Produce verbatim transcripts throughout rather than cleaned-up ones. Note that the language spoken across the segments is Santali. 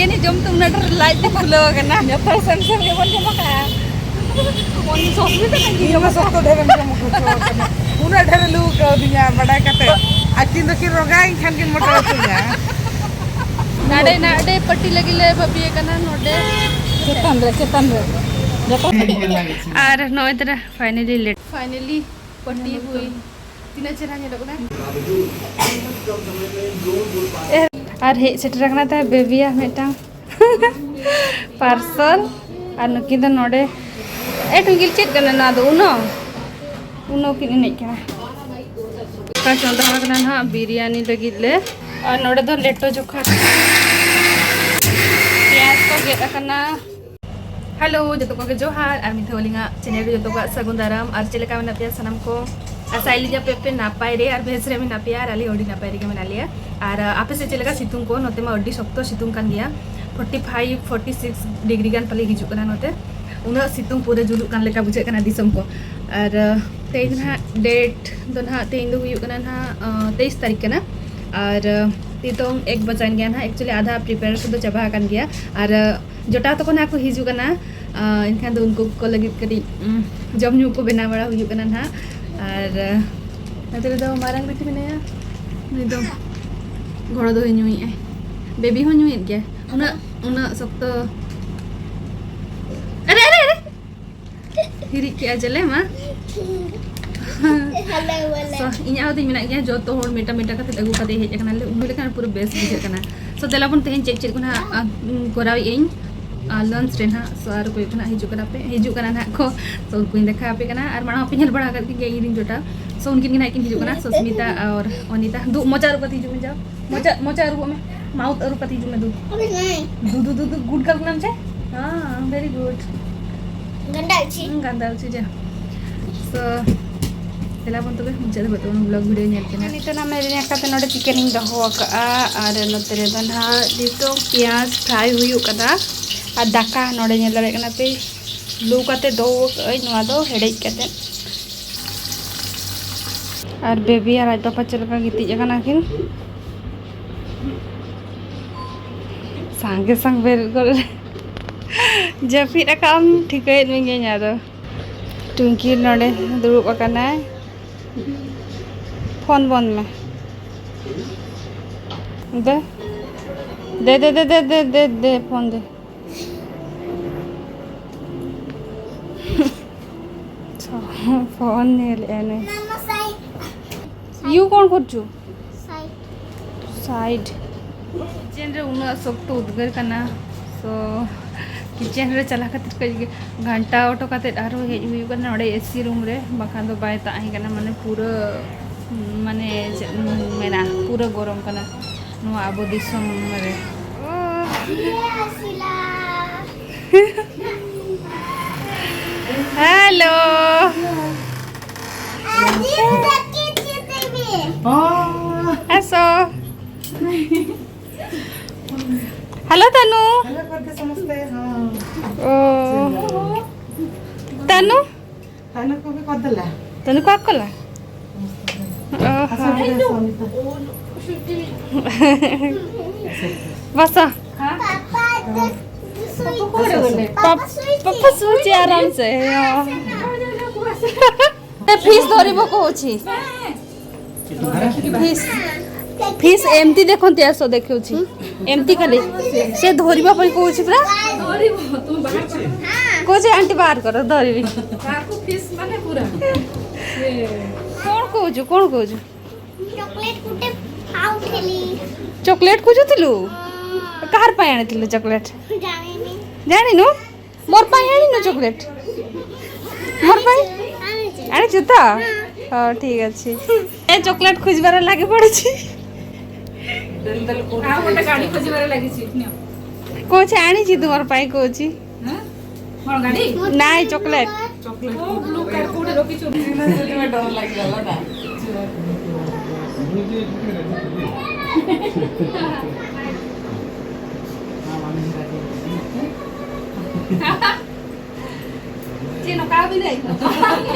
ᱤᱧ ᱡᱚᱢ ᱛᱮ ᱩᱱᱟᱹᱜ ᱰᱷᱮᱨ ᱞᱟᱡ ᱛᱤᱧ ᱯᱷᱩᱞᱟᱹᱣ ᱟᱠᱟᱱᱟ᱾ ᱡᱚᱛᱚ ᱥᱮᱢ ᱥᱮᱢ ᱜᱮᱵᱚᱱ ᱡᱚᱢ ᱟᱠᱟᱫᱼᱟ᱾ ᱢᱚᱱ ᱥᱚᱥ ᱢᱤᱫ ᱴᱟᱝ ᱜᱮ ᱤᱧ ᱡᱚᱢ ᱢᱟ ᱟᱠᱟᱫᱟ᱾ ᱥᱚᱠᱛᱚ ᱰᱷᱮᱨᱮᱢ ᱡᱚᱢ ᱦᱚᱪᱚ ᱟᱠᱟᱫᱟ᱾ ᱩᱱᱟᱹᱜ ᱰᱷᱮᱨ ᱞᱩ ᱠᱟᱣᱫᱤᱧᱟ ᱵᱟᱰᱟᱭ ᱠᱟᱛᱮ᱾ ᱟᱹᱠᱤᱱ ᱫᱚᱠᱤᱱ ᱨᱚᱜᱟ, ᱤᱧ ᱠᱷᱟᱱ ᱠᱤᱱ ᱢᱚᱴᱟ ᱩᱛᱟᱹᱨᱟ᱾ ᱱᱟᱰᱮ ᱱᱟᱰᱮ ᱯᱟᱹᱴᱤ ᱞᱟᱹᱜᱤᱫ ᱞᱮ ᱵᱷᱟᱹᱵᱤ ᱟᱠᱟᱱᱟ ᱱᱚᱰᱮ᱾ ᱪᱮᱛᱟᱱ ᱨᱮ, ᱪᱮᱛᱟᱱ ᱨᱮ᱾ ᱡᱚᱛᱚ ᱟᱨ ᱱᱚᱜᱼᱚᱭ ᱛᱚᱨᱟ finally ᱞᱮᱴ᱾ Finally ᱯᱟᱹᱴᱤ ᱦᱩᱭ᱾ ᱛᱤᱱᱟᱹᱜ ᱪᱮᱦᱨᱟ ᱧᱮᱞᱚᱜ ᱠᱟᱱᱟ᱾ ᱟᱨ ᱦᱮᱡ ᱥᱮᱴᱮᱨ ᱟᱠᱟᱱᱟ ᱛᱟᱭ ᱵᱮᱵᱤᱭᱟᱜ ᱢᱤᱫᱴᱟᱝ parcel᱾ ᱟᱨ ᱱᱩᱠᱤᱱ ᱫᱚ ᱱᱚᱰᱮ, ᱮ ᱴᱩᱝᱠᱤᱞ, ᱪᱮᱫ ᱠᱟᱱᱟ ᱱᱚᱣᱟ ᱫᱚ? ᱩᱱᱚ, ᱩᱱᱚ ᱠᱤᱱ ᱮᱱᱮᱡ ᱠᱟᱱᱟ᱾ ᱫᱟᱠᱟ ᱪᱚᱸᱫᱟ ᱟᱠᱟᱱᱟ ᱱᱟᱦᱟᱜ ᱵᱤᱨᱭᱟᱱᱤ ᱞᱟᱹᱜᱤᱫ ᱞᱮ᱾ ᱟᱨ ᱱᱚᱰᱮ ᱫᱚ ᱞᱮᱴᱚ ᱡᱚᱠᱷᱟ ᱯᱮᱸᱭᱟᱡᱽ ᱠᱚ ᱜᱮᱫ ᱟᱠᱟᱱᱟ᱾ ᱦᱮᱞᱳ, ᱡᱚᱛᱚ ᱠᱚᱜᱮ ᱡᱚᱦᱟᱨ, ᱟᱨ ᱢᱤᱫ ᱫᱷᱟᱣ ᱟᱹᱞᱤᱧᱟᱜ ᱪᱮᱱᱮᱞ ᱨᱮ ᱡᱚᱛᱚ ᱠᱚᱣᱟᱜ ᱥᱟᱹᱜᱩᱱ ᱫᱟᱨᱟᱢ᱾ ᱟᱨ ᱪᱮᱫ ᱞᱮᱠᱟ ᱢᱮᱱᱟᱜ ᱯᱮᱭᱟ ᱥᱟᱱᱟᱢ ᱠᱚ? ᱟᱥᱟᱭᱟᱞᱤᱧ ᱟᱯᱮ ᱯᱮ ᱱᱟᱯᱟᱭ ᱨᱮ ᱟᱨ ᱵᱮᱥ ᱨᱮ ᱢᱮᱱᱟᱜ ᱯᱮᱭᱟ, ᱟᱨ ᱟᱞᱮ ᱟᱹᱰᱤ ᱱᱟᱯᱟᱭ ᱨᱮᱜᱮ ᱢᱮᱱᱟᱜ ᱞᱮᱭᱟ᱾ ᱟᱨ, ᱟ, ᱟᱯᱮ ᱥᱮᱫ ᱪᱮᱫ ᱞᱮᱠᱟ ᱥᱤᱛᱩᱝ ᱠᱚ? ᱱᱚᱛᱮ ᱢᱟ ᱟᱹᱰᱤ ᱥᱚᱠᱛᱚ ᱥᱤᱛᱩᱝ ᱠᱟᱱ ᱜᱮᱭᱟ, forty five forty six degree ᱜᱟᱱ ᱯᱟᱞᱮ ᱦᱤᱡᱩᱜ ᱠᱟᱱᱟ ᱱᱚᱛᱮ᱾ ᱩᱱᱟᱹᱜ ᱥᱤᱛᱩᱝ ᱯᱩᱨᱟᱹ ᱡᱩᱞᱩᱜ ᱠᱟᱱ ᱞᱮᱠᱟ ᱵᱩᱡᱷᱟᱹᱜ ᱠᱟᱱᱟ ᱫᱤᱥᱚᱢ ᱠᱚ᱾ ᱟᱨ, ᱟ, ᱛᱮᱦᱮᱧ ᱫᱚ ᱱᱟᱦᱟᱜ date ᱫᱚ ᱱᱟᱦᱟᱜ, ᱛᱮᱦᱮᱧ ᱫᱚ ᱦᱩᱭᱩᱜ ᱠᱟᱱᱟ ᱱᱟᱦᱟᱜ, ᱟ, ᱛᱮᱭᱤᱥ ᱛᱟᱹᱨᱤᱠᱷ ᱠᱟᱱᱟ᱾ ᱟᱨ, ᱟ, ᱱᱤᱛᱚᱝ ᱮᱠ ᱵᱟᱡᱟᱭᱮᱱ ᱜᱮᱭᱟ ᱱᱟᱦᱟᱜ᱾ Actually ᱟᱫᱷᱟ preparation ᱫᱚ ᱪᱟᱵᱟ ᱟᱠᱟᱱ ᱜᱮᱭᱟ᱾ ᱟᱨ, ᱟ, ᱡᱚᱴᱟᱣ ᱛᱟᱠᱚ ᱱᱟᱦᱟᱜ ᱠᱚ ᱦᱤᱡᱩᱜ ᱠᱟᱱᱟ᱾ ᱟ, ᱮᱱᱠᱷᱟᱱ ᱫᱚ ᱩᱱᱠᱩ ᱠᱚ ᱞᱟᱹᱜᱤᱫ ᱠᱟᱹᱴᱤᱡ, ᱩᱢ, ᱡᱚᱢ ᱧᱩ ᱠᱚ ᱵᱮᱱᱟᱣ ᱵᱟᱲᱟ ᱦᱩᱭᱩᱜ ᱠᱟᱱᱟ ᱱᱟᱦᱟᱜ᱾ ᱟᱨ, ᱟ, ᱱᱚᱛᱮ ᱨᱮᱫᱚ ᱢᱟᱨᱟᱝ ᱵᱤᱴᱤ ᱢᱮᱱᱟᱭᱟ, ᱱᱩᱭ ᱫᱚ ᱜᱚᱲᱚ ᱫᱚᱭ ᱧᱩᱭᱮᱫᱼᱟᱭ, ᱵᱮᱵᱤ ᱦᱚᱸ ᱧᱩᱭᱮᱫ ᱜᱮᱭᱟᱭ᱾ ᱩᱱᱟᱹᱜ, ᱩᱱᱟᱹᱜ ᱥᱚᱠᱛᱚ, ᱟᱨᱮ, ᱟᱨᱮ, ᱟᱨᱮ! ᱦᱤᱨᱤᱡ ᱠᱮᱜᱼᱟ ᱡᱮᱞᱮ ᱢᱟ᱾ ᱦᱮᱞᱳ, ᱵᱚᱞᱮ᱾ So, ᱤᱧᱟᱹᱜ ᱦᱚᱸ ᱛᱤᱧ ᱢᱮᱱᱟᱜ ᱜᱮᱭᱟ, ᱡᱚᱛᱚ ᱦᱚᱲ ᱢᱮᱴᱟ ᱢᱮᱴᱟ ᱠᱟᱛᱮ ᱟᱹᱜᱩ ᱠᱟᱛᱮ ᱦᱮᱡ ᱟᱠᱟᱱᱟᱞᱮ, ᱩᱱ ᱞᱮᱠᱷᱟᱱ ᱯᱩᱨᱟᱹ ᱵᱮᱥ ᱵᱩᱡᱷᱟᱹᱜ ᱠᱟᱱᱟ᱾ So, ᱫᱮᱞᱟ ᱵᱚᱱ ᱛᱮᱦᱮᱧ ᱪᱮᱫ ᱪᱮᱫ ᱠᱚ ᱱᱟᱦᱟᱜ, ᱟ, ᱩᱢ, ᱠᱚᱨᱟᱣᱮᱫ ᱟᱹᱧ, ᱟ, lunch ᱨᱮ ᱱᱟᱦᱟᱜ᱾ So, ᱟᱨ ᱚᱠᱚᱭ ᱠᱚ ᱱᱟᱦᱟᱜ ᱦᱤᱡᱩᱜ ᱠᱟᱱᱟ ᱯᱮ, ᱦᱤᱡᱩᱜ ᱠᱟᱱᱟ ᱱᱟᱦᱟᱜ ᱠᱚ᱾ So, ᱩᱱᱠᱩᱧ ᱫᱮᱠᱷᱟᱣ ᱟᱯᱮ ᱠᱟᱱᱟ, ᱟᱨ ᱢᱟᱲᱟᱝ ᱦᱚᱸᱯᱮ ᱧᱮᱞ ᱵᱟᱲᱟ ᱟᱠᱟᱫ ᱠᱤᱱ ᱜᱮᱭᱟ ᱤᱧ ᱨᱮᱱ ᱡᱚᱴᱟᱣ᱾ So, ᱩᱱᱠᱤᱱ ᱜᱮ ᱱᱟᱦᱟᱜ ᱠᱤᱱ ᱦᱤᱡᱩᱜ ᱠᱟᱱᱟ, ᱥᱚᱥᱢᱤᱛᱟ ᱟᱨ ᱚᱱᱤᱛᱟ᱾ ᱫᱩ, ᱢᱚᱪᱟ ᱟᱹᱨᱩᱵ ᱠᱟᱛᱮ ᱦᱤᱡᱩᱜ ᱢᱮ, ᱡᱟᱣ᱾ ᱢᱚᱪᱟ, ᱢᱚᱪᱟ ᱟᱹᱨᱩᱵᱚᱜ ᱢᱮ᱾ Mouth ᱟᱹᱨᱩᱵ ᱠᱟᱛᱮ ᱦᱤᱡᱩᱜ ᱢᱮ ᱫᱩ᱾ ᱟᱵᱮ ᱱᱟᱭ᱾ ᱫᱩ, ᱫᱩ, ᱫᱩ, ᱫᱩ, good girl ᱠᱟᱱᱟᱢ ᱪᱮ? ᱦᱮᱸ, very good᱾ ᱜᱟᱱᱫᱟ ᱟᱹᱪᱤ᱾ ᱦᱩᱸ, ᱜᱟᱱᱫᱟ ᱟᱹᱪᱤ ᱡᱟ᱾ So, ᱫᱮᱞᱟ ᱵᱚᱱ ᱛᱚᱵᱮ ᱢᱩᱪᱟᱹᱫ ᱫᱷᱟᱹᱵᱤᱡ ᱛᱟᱵᱚᱱ vlog video ᱧᱮᱞ ᱯᱮ ᱱᱟᱦᱟᱜ᱾ ᱱᱤᱛᱚᱜ ᱱᱟᱜ ᱢᱮᱨᱤᱱᱮᱴ ᱠᱟᱛᱮ ᱱᱚᱰᱮ chicken ᱤᱧ ᱫᱚᱦᱚ ᱟᱠᱟᱫᱼᱟ, ᱟᱨ ᱱᱚᱛᱮ ᱨᱮᱫᱚ ᱱᱟᱦᱟᱜ ᱱᱤᱛᱚᱜ ᱯᱮᱸᱭᱟᱡᱽ fry ᱦᱩᱭᱩᱜ ᱠᱟᱱᱟ, ᱟᱨ ᱫᱟᱠᱟ ᱱᱚᱰᱮ ᱧᱮᱞ ᱫᱟᱲᱮᱭᱟᱜ ᱠᱟᱱᱟ ᱯᱮ, ᱞᱩ ᱠᱟᱛᱮ ᱫᱚᱦᱚ ᱟᱠᱟᱫᱼᱟᱹᱧ ᱱᱚᱣᱟ ᱫᱚ ᱦᱮᱰᱮᱡ ᱠᱟᱛᱮ᱾ ᱟᱨ ᱵᱮᱵᱤ ᱟᱨ ᱟᱡ ᱯᱟᱯᱟ ᱪᱮᱫ ᱞᱮᱠᱟ ᱜᱤᱛᱤᱡ ᱟᱠᱟᱱᱟ ᱠᱤᱱ᱾ ᱥᱟᱸᱜᱮ ᱥᱟᱝ ᱵᱮᱨᱮᱫ ᱜᱚᱫ ᱨᱮ᱾ ᱡᱟᱹᱯᱤᱫ ᱟᱠᱟᱫ ᱟᱢ, ᱴᱷᱤᱠᱟᱹᱭᱮᱫ ᱢᱮᱜᱮᱧ ᱟᱫᱚ᱾ ᱴᱩᱝᱠᱤ ᱱᱚᱰᱮ ᱫᱩᱲᱩᱵ ᱟᱠᱟᱱᱟᱭ᱾ ᱯᱷᱳᱱ ᱵᱚᱱᱫ ᱢᱮ᱾ ᱫᱮ᱾ ᱫᱮ, ᱫᱮ, ᱫᱮ, ᱯᱷᱳᱱ ᱫᱮ᱾ ᱯᱷᱳᱱ ᱧᱮᱞᱮᱫᱼᱟᱭ ᱱᱩᱭ᱾ ମାମା ସାଇଡ୍। ୟୁ କ'ଣ କରୁଛୁ? ସାଇଡ୍। ସାଇଡ୍। କିଚେନ୍‌ରେ ଉନ୍ନତ ଶକ୍ତ ଉଦ୍ଗାର ᱠᱟᱱᱟ। ᱛᱚ, ᱠᱤᱪᱮᱱ ᱨᱮ ᱪᱟᱞᱟᱣ ᱠᱟᱛᱮ ᱠᱟᱹᱡ ᱜᱷᱟᱱᱴᱟ ᱚᱴᱚ ᱠᱟᱛᱮ ᱟᱨᱦᱚᱸ ᱦᱮᱡ ᱦᱩᱭᱩᱜ ᱠᱟᱱᱟ ᱱᱚᱰᱮ ᱮᱥᱤ ᱨᱩᱢ ᱨᱮ, ᱵᱟᱠᱷᱟᱱ ᱫᱚ ᱵᱟᱭ ᱛᱟᱦᱮᱸ ᱠᱟᱱᱟ, ᱢᱟᱱᱮ ᱯᱩᱨᱟᱹ, ᱢᱟᱱᱮ ᱪᱮᱫ ᱢᱮᱱᱟ, ᱯᱩᱨᱟᱹ ᱜᱚᱨᱚᱢ ᱠᱟᱱᱟ ᱱᱚᱣᱟ ᱟᱵᱚ ᱫᱤᱥᱚᱢ ᱨᱮ᱾ ᱦᱮᱞᱳ᱾ ᱦᱮᱸ᱾ ᱦᱮᱸᱥᱚ᱾ ᱦᱮᱞᱳ ᱛᱟᱱᱩ᱾ ᱦᱮᱞᱳ ᱠᱚᱨᱛᱮ ᱥᱚᱢᱚᱥᱛᱮ, ᱦᱮᱸ᱾ ᱳ᱾ ᱛᱟᱱᱩ? ᱛᱟᱱᱩ ᱠᱚ ᱵᱤ ᱠᱚᱫᱞᱟ᱾ ᱛᱟᱱᱩ ᱠᱚ ᱟᱠᱚᱞᱟ? ᱳ, ᱟᱥᱚᱞ ᱦᱮᱸ᱾ ᱛᱮ ᱥᱚᱢᱤᱛᱟ᱾ ᱵᱟᱥᱟ᱾ ᱯᱟᱯᱟ ᱫᱚ ᱥᱩᱭ ᱯᱟᱯᱟ ᱯᱟᱯᱟ ᱥᱩᱭ ᱪᱮ ᱟᱨᱟᱢ ᱥᱮ᱾ ᱯᱷᱤᱥ ᱫᱚ ରିବ କହୁଛି। ଫିସ୍, ଫିସ୍ ଏମିତି ଦେଖନ୍ତି, ଆସ ଦେଖଉଛି। ଏମିତି ଖାଲି ସେ ଧରିବା ପାଇଁ କହୁଛି ପୁରା। କହୁଛି ଆଣ୍ଟି ବାହାର କର, ଧରିବି। କ'ଣ କହୁଛୁ, କ'ଣ କହୁଛୁ? ଚକୋଲେଟ୍ ଗୋଟେ ଖାଉଥିଲି। ଚକୋଲେଟ୍ ଖୋଜୁଥିଲୁ? କାହାର ପାଇଁ ଆଣିଥିଲୁ ଚକୋଲେଟ୍? ଜାଣିନି। ଜାଣିନୁ? ମୋର ପାଇଁ ଆଣିନୁ ଚକୋଲେଟ୍? ମୋର ପାଇଁ? ଆଣିଛି। ଆଣିଛୁ ତ? ହଉ, ଠିକ୍ ଅଛି। ଏ ଚକୋଲେଟ୍ ଖୋଜିବାରେ ଲାଗି ପଡ଼ିଛି। ଆଉ ଗୋଟେ ଗାଡ଼ି ଖୋଜିବାରେ ଲାଗିଛି। ନିଅ। କହୁଛି ଆଣିଛି ତୁମର ପାଇଁ, କହୁଛି। ହାଁ? କ'ଣ ଗାଡ଼ି? ନାଇଁ, ଚକୋଲେଟ୍। ଚକୋଲେଟ୍। କୋଉ ବ୍ଲୁ କାର୍ କୋଉଠି ରଖିଛୁ? ଡର ଲାଗିଗଲା ନା। ᱪᱮᱫ ᱱᱚᱝᱠᱟ ᱵᱤᱱ ᱟᱹᱭᱠᱟᱹᱣ?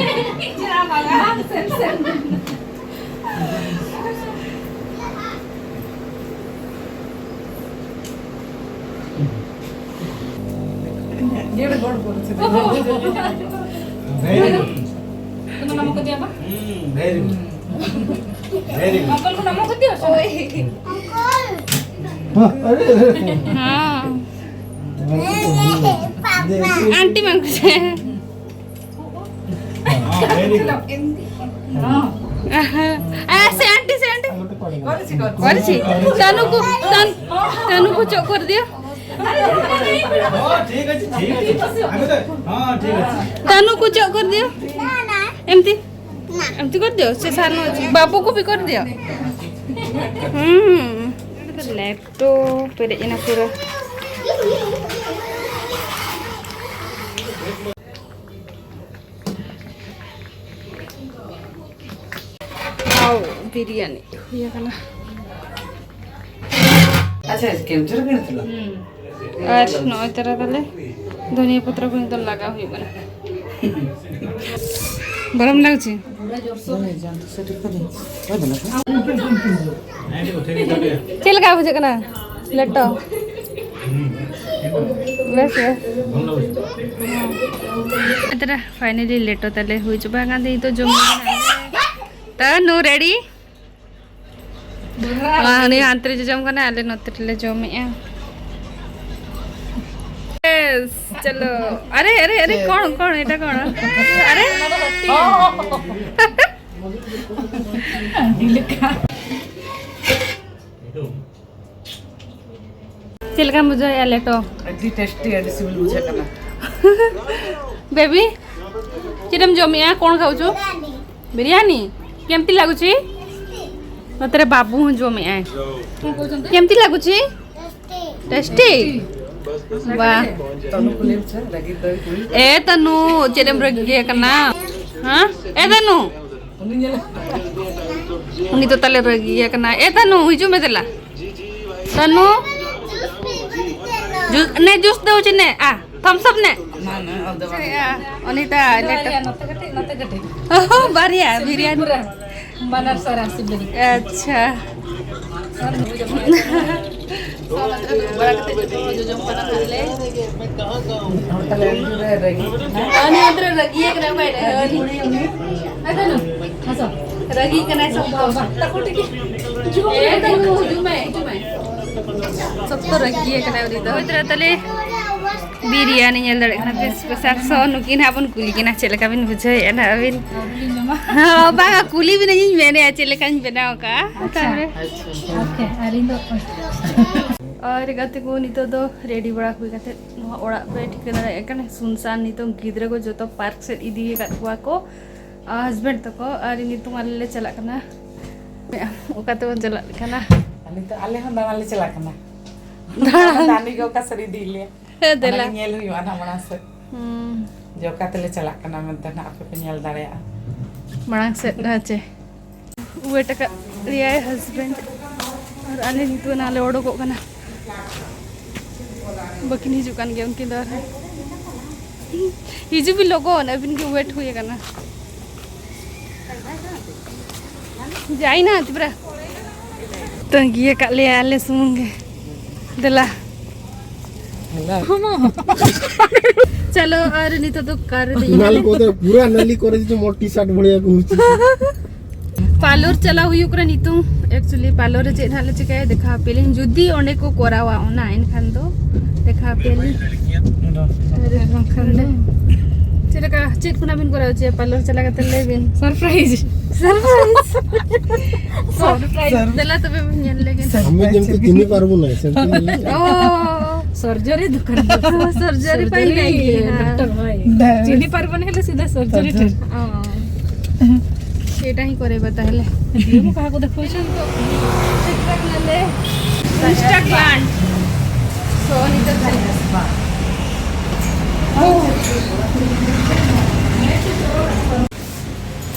ᱪᱮᱫ ᱟᱢ ᱵᱟᱝᱟ? ᱥᱮᱱ, ᱥᱮᱱ᱾ ᱡᱮᱰ ᱜᱚᱲ ᱜᱚᱲ ᱥᱮ᱾ ᱵᱷᱮᱨᱤ ᱜᱩᱰ᱾ ᱛᱩᱢ ᱱᱟᱢ ᱠᱚ ᱫᱤᱭᱟ ᱵᱟ? ᱦᱩᱸ, ᱵᱷᱮᱨᱤ ᱜᱩᱰ᱾ ᱵᱷᱮᱨᱤ ᱜᱩᱰ᱾ अंकल को नमक दियो। हाँ, अरे, अरे। हाँ। देखो। आंटी मांग से। हाँ, very good। हाँ। आहा। आ, से आंटी, से आंटी। କରିଛି। ତନୁକୁ, ତନ-, ତନୁକୁ ଚୋକ୍ କରିଦିଅ। ହଁ, ଠିକ୍ ଅଛି, ଠିକ୍ ଅଛି। ଆମେ ତ, ହଁ, ଠିକ୍ ଅଛି। ତନୁକୁ ଚୋକ୍ କରିଦିଅ। ଏମିତି, ଏମିତି କରିଦିଅ। ସେ ସାନ ଅଛି। ବାବୁକୁ ବି କରିଦିଅ। ହୁଁ। ଲେଟୋ ପେରେଜ ଏନା ପୁରା। ଆଉ ବିରିୟାନୀ ହୁଏ କାନା। ଆଚ୍ଛା, କେଉଁଝର କିଣିଥିଲ? ᱟᱨ ᱱᱚᱜᱼᱚᱭ ᱛᱚᱨᱟ ᱛᱟᱞᱮ ᱫᱷᱚᱱᱤᱭᱟᱹ ᱯᱚᱛᱨᱚ ᱠᱚ ᱱᱤᱛᱚᱜ ᱞᱟᱜᱟᱣ ᱦᱩᱭᱩᱜ ᱠᱟᱱᱟ᱾ ᱜᱚᱨᱚᱢ ᱞᱟᱜᱩᱪᱷᱤ? ᱪᱮᱫ ᱞᱮᱠᱟ ᱵᱩᱡᱷᱟᱹᱜ ᱠᱟᱱᱟ ᱞᱮᱴᱚ? ᱵᱮᱥ ᱜᱮ᱾ ᱮᱛᱨᱟ finally ᱞᱮᱴᱚ ᱛᱟᱞᱮ ᱦᱩᱭ ᱪᱟᱵᱟ ᱟᱠᱟᱱ ᱛᱮ ᱱᱤᱛᱚᱜ ᱡᱚᱢ ᱦᱩᱭᱩᱜ ᱠᱟᱱᱟ᱾ ᱛᱟᱱᱩ ready? ᱟᱨ ᱩᱱᱤ ᱦᱟᱱᱛᱮ ᱨᱮ ᱡᱚᱡᱚᱢ ᱠᱟᱱᱟ, ᱟᱞᱮ ᱱᱚᱛᱮ ᱨᱮᱞᱮ ᱡᱚᱢᱮᱜᱼᱟ᱾ Yes, ᱪᱚᱞᱚ᱾ ᱟᱨᱮ, ᱟᱨᱮ, ᱟᱨᱮ, ᱠᱚᱬ, ᱠᱚᱬ, ᱮᱴᱟ ᱠᱚᱬ? ᱟᱨᱮ? ᱪᱮᱫ ᱞᱮᱠᱟᱢ ᱵᱩᱡᱷᱟᱹᱣᱮᱫᱼᱟ ᱞᱮᱴᱚ? ᱟᱹᱰᱤ tasty, ᱟᱹᱰᱤ ᱥᱤᱵᱤᱞ ᱵᱩᱡᱷᱟᱹᱜ ᱠᱟᱱᱟ᱾ ᱵᱮᱵᱤ, ᱪᱮᱫ ᱮᱢ ᱡᱚᱢᱮᱜᱼᱟ? କ'ଣ ଖାଉଛୁ? ବିରିୟାନୀ। କେମିତି ଲାଗୁଛି? ନତରେ ବାବୁ ହିଁ ଜମି ଆଏ। କେମିତି ଲାଗୁଛି? ଟେଷ୍ଟି। ବା। ତନୁ କୁଲେଇ ବୁଝା, ରାଗି ଦହି ପୁରୀ। ଏ ତନୁ, ᱪᱮᱫ ᱮᱢ ᱨᱟᱹᱜᱤ ᱠᱟᱱᱟ? ᱦᱮᱸ? ᱮ ᱛᱟᱱᱩ। ᱩᱱᱤ ᱧᱮᱞ। ᱩᱱᱤ ᱫᱚ ᱛᱟᱞᱮ ᱨᱟᱹᱜᱤ ᱠᱟᱱᱟ। ᱮ ᱛᱟᱱᱩ, ᱦᱤᱡᱩᱜ ᱢᱮ ᱫᱮᱞᱟ। ᱛᱟᱱᱩ। ᱡᱩᱥ, ᱱᱮ ᱡᱩᱥ ᱫᱚ ᱪᱮᱫ ᱱᱮ? ᱟ, ᱛᱷᱟᱢᱥ ᱟᱯ ᱱᱮ। ᱚᱱᱤᱛᱟ, ᱞᱮᱴᱚ। ᱵᱟᱨᱭᱟ, ᱱᱚᱛᱮ ᱠᱟᱹᱴᱤᱡ, ᱱᱚᱛᱮ ᱠᱟᱹᱴᱤᱡ। ᱚᱦᱚ, ᱵᱟᱨᱭᱟ, ᱵᱤᱨᱭᱟᱱᱤ। ᱯᱩᱨᱟᱹ ᱵᱟᱱᱟᱨ ᱥᱟᱨᱟ ᱥᱤᱵᱤᱞ। ᱟᱪᱪᱷᱟ। ᱥᱟᱶ ᱟᱛᱨᱟ ᱫᱩᱲᱩᱵ ᱵᱟᱲᱟ ᱠᱟᱛᱮ ᱡᱚᱛᱚ ᱦᱚᱲ ᱡᱚᱡᱚᱢ ᱠᱟᱱᱟ ᱛᱟᱦᱞᱮ᱾ ᱦᱚᱲ ᱛᱟᱦᱞᱮ ᱟᱹᱰᱤ ᱡᱳᱨᱮ ᱨᱟᱹᱜᱤ ᱠᱟᱱᱟ᱾ ᱩᱱᱤ ᱚᱱᱛᱮ ᱨᱮ ᱨᱟᱹᱜᱤ ᱟᱠᱟᱱᱟ, ᱚᱠᱟᱭ ᱨᱮ? ᱟᱹᱰᱤ ᱩᱱᱤ, ᱩᱱᱤ᱾ ᱟᱫᱚ ᱱᱩ, ᱦᱟᱥᱚ᱾ ᱨᱟᱹᱜᱤ ᱠᱟᱱᱟᱭ ᱥᱚᱠᱛᱚ᱾ ᱵᱟᱵᱟ, ᱛᱟᱠᱚ ᱴᱷᱤᱠ ᱜᱮ᱾ ᱦᱤᱡᱩᱜ ᱢᱮ, ᱦᱤᱡᱩᱜ ᱢᱮ, ᱦᱤᱡᱩᱜ ᱢᱮ᱾ ᱥᱚᱠᱛᱚ ᱨᱟᱹᱜᱤ ᱟᱠᱟᱱᱟᱭ ᱩᱱᱤ ᱫᱚ᱾ ᱦᱳᱭ ᱛᱚᱨᱟ ᱛᱟᱦᱞᱮ ᱵᱤᱨᱭᱟᱱᱤ ᱧᱮᱞ ᱫᱟᱲᱮᱭᱟᱜ ᱠᱟᱱᱟ ᱯᱮ, special ᱥᱚ᱾ ᱱᱩᱠᱤᱱ ᱦᱟᱸᱜ ᱵᱚᱱ ᱠᱩᱞᱤ ᱠᱤᱱᱟ ᱪᱮᱫ ᱞᱮᱠᱟ ᱵᱤᱱ ᱵᱩᱡᱷᱟᱹᱣᱮᱫᱼᱟ ᱱᱟᱦᱟᱜ ᱟᱹᱵᱤᱱ? ᱟᱹᱣᱨᱤ ᱞᱤᱧ ᱡᱚᱢᱟ᱾ ᱦᱚᱸ, ᱵᱟᱝᱟ, ᱠᱩᱞᱤ ᱵᱤᱱᱟᱹᱧ, ᱤᱧ ᱢᱮᱱᱮᱫᱼᱟ ᱪᱮᱫ ᱞᱮᱠᱟᱧ ᱵᱮᱱᱟᱣ ᱠᱟᱜᱼᱟ᱾ ᱟᱪᱪᱷᱟ᱾ ᱛᱟᱨᱯᱚᱨᱮ ᱟᱪᱪᱷᱟ᱾ ᱳᱠᱮ, ᱟᱨ ᱤᱧ ᱫᱚ ᱟᱨ ᱜᱟᱛᱮ ᱠᱚ ᱱᱤᱛᱚᱜ ᱫᱚ ᱨᱮᱰᱤ ᱵᱟᱲᱟ ᱦᱩᱭ ᱠᱟᱛᱮ ᱱᱚᱣᱟ ᱚᱲᱟᱜ ᱯᱮ ᱴᱷᱤᱠᱟᱹ ᱫᱟᱲᱮᱭᱟᱜ ᱠᱟᱱᱟ, ᱥᱩᱱᱥᱟᱱ᱾ ᱱᱤᱛᱚᱝ ᱜᱤᱫᱽᱨᱟᱹ ᱠᱚ ᱡᱚᱛᱚ ᱯᱟᱨᱠ ᱥᱮᱫ ᱤᱫᱤ ᱟᱠᱟᱫ ᱠᱚᱣᱟ ᱠᱚ, ᱟᱨ ᱦᱟᱥᱵᱮᱱᱰ ᱛᱟᱠᱚ, ᱟᱨ ᱱᱤᱛᱚᱝ ᱟᱞᱮ ᱞᱮ ᱪᱟᱞᱟᱜ ᱠᱟᱱᱟ᱾ ᱚᱠᱟ ᱛᱮᱵᱚᱱ ᱪᱟᱞᱟᱜ ᱠᱟᱱᱟ? ᱟᱞᱮ ᱫᱚ, ᱟᱞᱮ ᱦᱚᱸ ᱫᱟᱬᱟᱱ ᱞᱮ ᱪᱟᱞᱟᱜ ᱠᱟᱱᱟ᱾ ᱫᱟᱬᱟᱱ? ᱫᱟᱱᱤ ᱜᱮ ᱚᱠᱟ ᱥᱮᱫ ᱤᱫᱤ ᱞᱮᱭᱟ? ᱦᱮᱸ, ᱫᱮᱞᱟ᱾ ᱚᱱᱟᱜᱮ ᱧᱮᱞ ᱦᱩᱭᱩᱜᱼᱟ ᱱᱟᱦᱟᱜ ᱢᱟᱲᱟᱝ ᱥᱮᱫ᱾ ᱦᱩᱸ᱾ ᱡᱮ ᱚᱠᱟ ᱛᱮᱞᱮ ᱪᱟᱞᱟᱜ ᱠᱟᱱᱟ ᱢᱮᱱᱛᱮ ᱱᱟᱦᱟᱜ ᱟᱯᱮ ᱯᱮ ᱧᱮᱞ ᱫᱟᱲᱮᱭᱟᱜᱼᱟ᱾ ᱢᱟᱲᱟᱝ ᱥᱮᱫ, ᱦᱮᱸ ᱪᱮ? ᱣᱮᱴ ᱟᱠᱟᱫ ᱞᱮᱭᱟᱭ ᱦᱟᱥᱵᱮᱱᱰ᱾ ᱟᱨ ᱟᱞᱮ ᱱᱤᱛᱚᱜ ᱱᱟᱜ ᱞᱮ ᱚᱰᱚᱠᱚᱜ ᱠᱟᱱᱟ᱾ ᱵᱟᱹᱠᱤᱱ ᱦᱤᱡᱩᱜ ᱠᱟᱱ ᱜᱮᱭᱟ ᱩᱱᱠᱤᱱ ᱫᱚ ᱟᱨᱦᱚᱸ᱾ ᱦᱤᱡᱩᱜ ᱵᱤᱱ ᱞᱚᱜᱚᱱ, ᱟᱹᱵᱤᱱ ᱜᱮ ᱣᱮᱴ ᱦᱩᱭ ᱟᱠᱟᱱᱟ᱾ ᱡᱟᱭᱱᱟ ᱛᱤᱯᱨᱟ᱾ ᱛᱟᱺᱜᱤ ᱟᱠᱟᱫ ᱞᱮᱭᱟ ᱟᱞᱮ ᱥᱩᱢᱩᱝ ᱜᱮ᱾ ᱫᱮᱞᱟ᱾ ᱪᱚᱞᱚ, ᱟᱨ ᱱᱤᱛᱚᱜ ᱫᱚ ᱠᱟᱨ ᱨᱮ ᱫᱮᱡ ᱱᱟᱞ ᱮᱱᱟᱞᱮ᱾ ᱠᱚᱛᱮ ᱯᱩᱨᱟ ᱱᱟᱞᱤ ᱠᱚᱨᱮ ᱡᱩᱫᱤ ᱢᱚᱴ ᱴᱤ ᱥᱟᱨᱴ ᱵᱷᱚᱲᱤᱭᱟ ᱠᱚ ᱦᱩᱪᱤ᱾ ᱯᱟᱨᱞᱚᱨ ᱪᱟᱞᱟᱣ ᱦᱩᱭᱩᱜ ᱠᱟᱱᱟ ᱱᱤᱛᱚᱝ᱾ Actually ᱯᱟᱨᱞᱚᱨ ᱨᱮ ᱪᱮᱫ ᱦᱟᱸᱜ ᱞᱮ ᱪᱤᱠᱟᱹᱭᱟ, ᱫᱮᱠᱷᱟᱣ ᱟᱯᱮᱭᱟᱞᱤᱧ ᱡᱩᱫᱤ ᱚᱸᱰᱮ ᱠᱚ ᱠᱚᱨᱟᱣᱟ ᱚᱱᱟ, ᱮᱱᱠᱷᱟᱱ ᱫᱚ ᱫᱮᱠᱷᱟᱣ ᱟᱯᱮᱭᱟᱞᱤᱧ᱾ ᱟᱨ ᱵᱟᱝᱠᱷᱟᱱ ᱫᱚ ᱪᱮᱫ ᱞᱮᱠᱟ, ᱪᱮᱫ ᱠᱷᱚᱱᱟᱜ ᱵᱤᱱ ᱠᱚᱨᱟᱣ ᱦᱚᱪᱚᱭᱟ ᱯᱟᱨᱞᱚᱨ ᱪᱟᱞᱟᱣ ᱠᱟᱛᱮ? ᱞᱟᱹᱭ ᱵᱤᱱ᱾ ᱥᱟᱨᱯᱨᱟᱭᱤᱡᱽ᱾ ᱥᱟᱨᱯᱨᱟᱭᱤᱡᱽ᱾ ᱥᱟᱨᱯᱨᱟᱭᱤᱡᱽ᱾ ᱫᱮᱞᱟ ᱛᱚᱵᱮ ᱵᱚᱱ ᱧᱮᱞ ᱞᱮᱜᱮ᱾ ᱟᱢ ᱫᱚ ᱧᱮᱞ ᱛᱮ ᱪᱤᱱᱦᱟᱹ ᱯᱟᱨᱵᱚᱱᱟᱭ, ᱥᱮ ᱪᱮᱫ? ᱚ᱾ ᱥᱚᱨᱡᱚᱨᱤ ᱫᱚᱠᱟᱱ᱾ ᱥᱚᱨᱡᱚᱨᱤ ᱯᱟᱹᱦᱤᱞ ᱟᱭ ᱜᱮ᱾ ᱰᱟᱠᱛᱚᱨ ᱵᱷᱟᱭ᱾ ᱰᱟᱭᱨᱮᱠᱴ᱾ ᱪᱤᱱᱦᱟᱹ ᱯᱟᱨᱵᱚᱱ ᱦᱮᱞᱮ ᱥᱤᱫᱷᱟ ᱥᱚᱨᱡᱚᱨᱤ ᱴᱷᱮᱱ᱾ ᱚ᱾ ᱥᱮᱴᱟ ᱦᱤ ᱠᱚᱨᱮ ᱵᱟᱛᱟ ᱦᱮᱞᱮ᱾ ᱫᱤᱭᱮ ᱢᱩ ᱠᱟᱦᱟ ᱠᱚ ᱫᱮᱠᱷᱚ ᱪᱚ᱾ Insta client. ᱥᱚ ᱱᱤᱛᱚᱜ ᱫᱚ᱾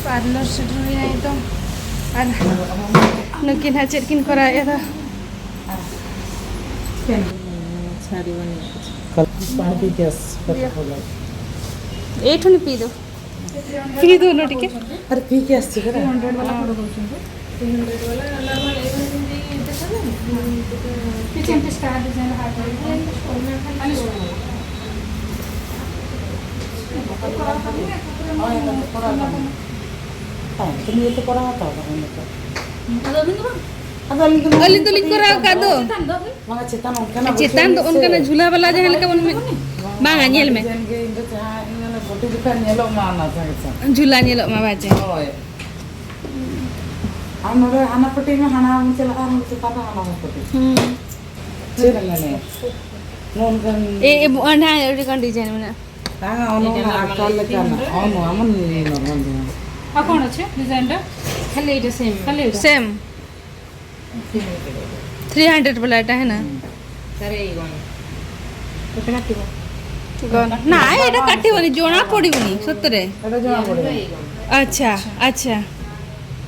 ᱯᱟᱨᱞᱚᱨ ᱥᱮᱴᱮᱨ ᱦᱩᱭᱱᱟ ᱱᱤᱛᱚᱝ᱾ ᱟᱨ ᱱᱩᱠᱤᱱ ᱦᱟᱸᱜ ᱪᱮᱫ ᱠᱤᱱ ᱠᱚᱨᱟᱣᱮᱫᱼᱟ ᱫᱚ? ᱥᱟᱹᱲᱤ ᱵᱟᱹᱱᱩᱜ᱾ ᱯᱟᱲᱦᱟᱣ ᱯᱤ ᱠᱮᱥ ᱠᱟᱛᱮ ᱠᱚ ᱞᱟᱹᱭ᱾ ଏଇଠୁ ନି ପିଇ ଦଉ। ପିଇ ଦଉନ ଟିକେ। ଆରେ ପିଇକି ଆସିଛି ପରା। ଥ୍ରୀ ହଣ୍ଡ୍ରେଡ୍ ବାଲା କୋଉଟା କହୁଛନ୍ତି? ଥ୍ରୀ ହଣ୍ଡ୍ରେଡ୍ ବାଲା ନର୍ମାଲ ଏଇଭଳି ଯେମିତି ଦେଖାଯାଉନି? ᱯᱤᱪᱷᱮᱱ ᱯᱤᱥᱴᱟ ᱰᱤᱡᱟᱭᱤᱱ ᱦᱟᱴ ᱨᱮ᱾ ᱟᱞᱮ ᱥᱩᱨ ᱨᱮ᱾ ᱦᱳᱭ, ᱚᱱᱟ ᱫᱚ ᱠᱚᱨᱟᱣ ᱠᱟᱜ ᱢᱮ᱾ ᱛᱟᱭᱚᱢ ᱛᱮ ᱱᱤᱭᱟᱹ ᱛᱮ ᱠᱚᱨᱟᱣ ᱦᱟᱛᱟᱲ ᱠᱟᱜ ᱢᱮ ᱱᱤᱛᱚᱜ᱾ ᱟᱫᱚ ᱟᱹᱵᱤᱱ ᱫᱚ ᱵᱟᱝ? ᱟᱫᱚ ᱟᱹᱞᱤᱧ ᱫᱚ ᱟᱹᱞᱤᱧ ᱫᱚᱞᱤᱧ ᱠᱚᱨᱟᱣ ᱟᱠᱟᱫ ᱫᱚ᱾ ᱪᱮᱛᱟᱱ ᱫᱚ ᱚᱱᱠᱟᱱᱟᱜ ᱪᱮᱛᱟᱱ ᱫᱚ ᱵᱟᱹᱪᱩᱜ ᱟᱹᱱᱤᱡ ᱥᱮ᱾ ᱚᱱᱠᱟᱱᱟᱜ ᱡᱷᱩᱞᱟ ᱵᱟᱞᱟ ᱡᱟᱦᱟᱸ ᱞᱮᱠᱟ ᱵᱚᱱ ᱢᱮ-, ᱵᱟᱝᱟ, ᱧᱮᱞ ᱢᱮ᱾ ᱰᱤᱡᱟᱭᱤᱱ ᱜᱮ ᱤᱧ ᱫᱚ ᱡᱟᱦᱟᱸ ᱤᱧ ᱚᱱᱟ ᱜᱷᱩᱴᱩ ᱡᱚᱠᱷᱟ ᱧᱮᱞᱚᱜ ᱢᱟ ᱚᱱᱟ ᱥᱟᱝ ᱥᱟᱝ᱾ ᱡᱷᱩᱞᱟ ᱧᱮᱞᱚᱜ ᱢᱟ ᱵᱟᱡᱮ᱾ ᱦᱳᱭ᱾ ᱟᱨ ᱱᱚᱰᱮ ᱦᱟᱱᱟ ᱯᱟᱹᱴᱤ ᱢᱟ ᱦᱟᱱᱟ ᱵᱚᱱ ᱪᱟᱞᱟᱜᱼᱟ, ᱱᱚᱰᱮ ᱪᱮᱛᱟᱱ ᱨᱮ ᱦᱟᱱᱟ ᱯᱟᱹᱴᱤ᱾ ᱦᱩᱸ᱾ ᱪᱮᱫ ᱮᱢ ᱢᱮᱱᱮᱫ? ᱱᱚᱜᱼᱚ ᱱᱚᱝᱠᱟᱱ ᱮ, ᱮ, ᱚᱸᱰᱮ ᱦᱟᱸᱜ ᱟᱹᱰᱤ ᱜᱟᱱ ᱰᱤᱡᱟᱭᱤᱱ ᱢᱮᱱᱟᱜᱼᱟ᱾ ᱵᱟᱝᱟ, ᱚᱱᱟ ᱢᱟ ᱟᱨ ᱠᱟᱞ ᱞᱮᱠᱟᱱᱟᱜ᱾ ᱚ, ᱱᱚᱣᱟ ᱢᱟ ᱱᱤᱭᱟᱹ ᱱᱚᱨᱢᱟᱞ ᱡᱟᱦᱟᱸ᱾ ଆଉ କ'ଣ ଅଛି ଡିଜାଇନଟା? ଖାଲି ଏଇଟା ସେମ୍। ଖାଲି ଏଇଟା? ସେମ୍। ଥ୍ରୀ ହଣ୍ଡ୍ରେଡ ବାଲା ଏଇଟା ହେ ନା? ହୁଁ। ସାର୍, ଏଇ କ'ଣ? କେତେ କାଟିବ? ଗନ୍। ନାଇଁ, ଏଇଟା କାଟିବନି, ଜଣା ପଡ଼ିବନି ସତରେ। ଏଇଟା ଜଣା ପଡ଼ିବନି। ଏଇ କ'ଣ? ଆଚ୍ଛା, ଆଚ୍ଛା।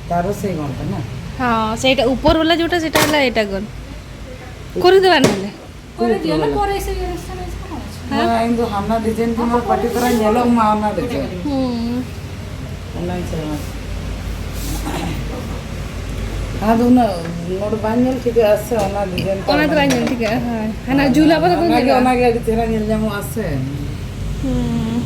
ତାର ସେଇ ଗନ୍ଟା ନା? ହଁ, ସେଇଟା ଉପର ବାଲା ଯୋଉଟା, ସେଇଟା ହେଲା ଏଇଟା ଗନ୍। କରିଦେବା ନହେଲେ। କରିଦିଅ ନା, ପରେ ସେ ଇଏରେ ସେ କ'ଣ ଅଛି? ᱦᱮᱸ? ᱤᱧ ᱫᱚ ᱦᱟᱱᱟ ᱰᱤᱡᱟᱭᱤᱱ ᱜᱮ ᱢᱟ ᱯᱟᱹᱴᱤ ᱛᱚᱨᱟ ᱧᱮᱞᱚᱜ ᱢᱟ ᱚᱱᱟ ᱰᱤᱡᱟᱭᱤᱱ᱾ ᱦᱩᱸ᱾ ᱚᱱᱟᱧ ᱪᱟᱞᱟᱜᱼᱟ᱾ ᱟᱫᱚ ᱩᱱᱟᱹᱜ ᱱᱚᱰᱮ ᱵᱟᱝ ᱧᱮᱞ ᱴᱷᱤᱠᱟᱹᱜᱼᱟ ᱥᱮ, ᱚᱱᱟ ᱰᱤᱡᱟᱭᱤᱱ ᱴᱟ ᱚᱱᱟ ᱫᱚ ᱵᱟᱝ ᱧᱮᱞ ᱴᱷᱤᱠᱟᱹᱜᱼᱟ, ᱦᱳᱭ᱾ ᱦᱟᱱᱟ ᱡᱷᱩᱞᱟ ᱯᱟᱛᱟ ᱫᱚ ᱚᱱᱟᱜᱮ, ᱧᱮᱞᱚᱜᱼᱟ᱾ ᱚᱱᱟᱜᱮ ᱟᱹᱰᱤ ᱪᱮᱦᱨᱟ ᱧᱮᱞ ᱧᱟᱢᱚᱜᱼᱟ ᱥᱮ᱾ ᱦᱩᱸ᱾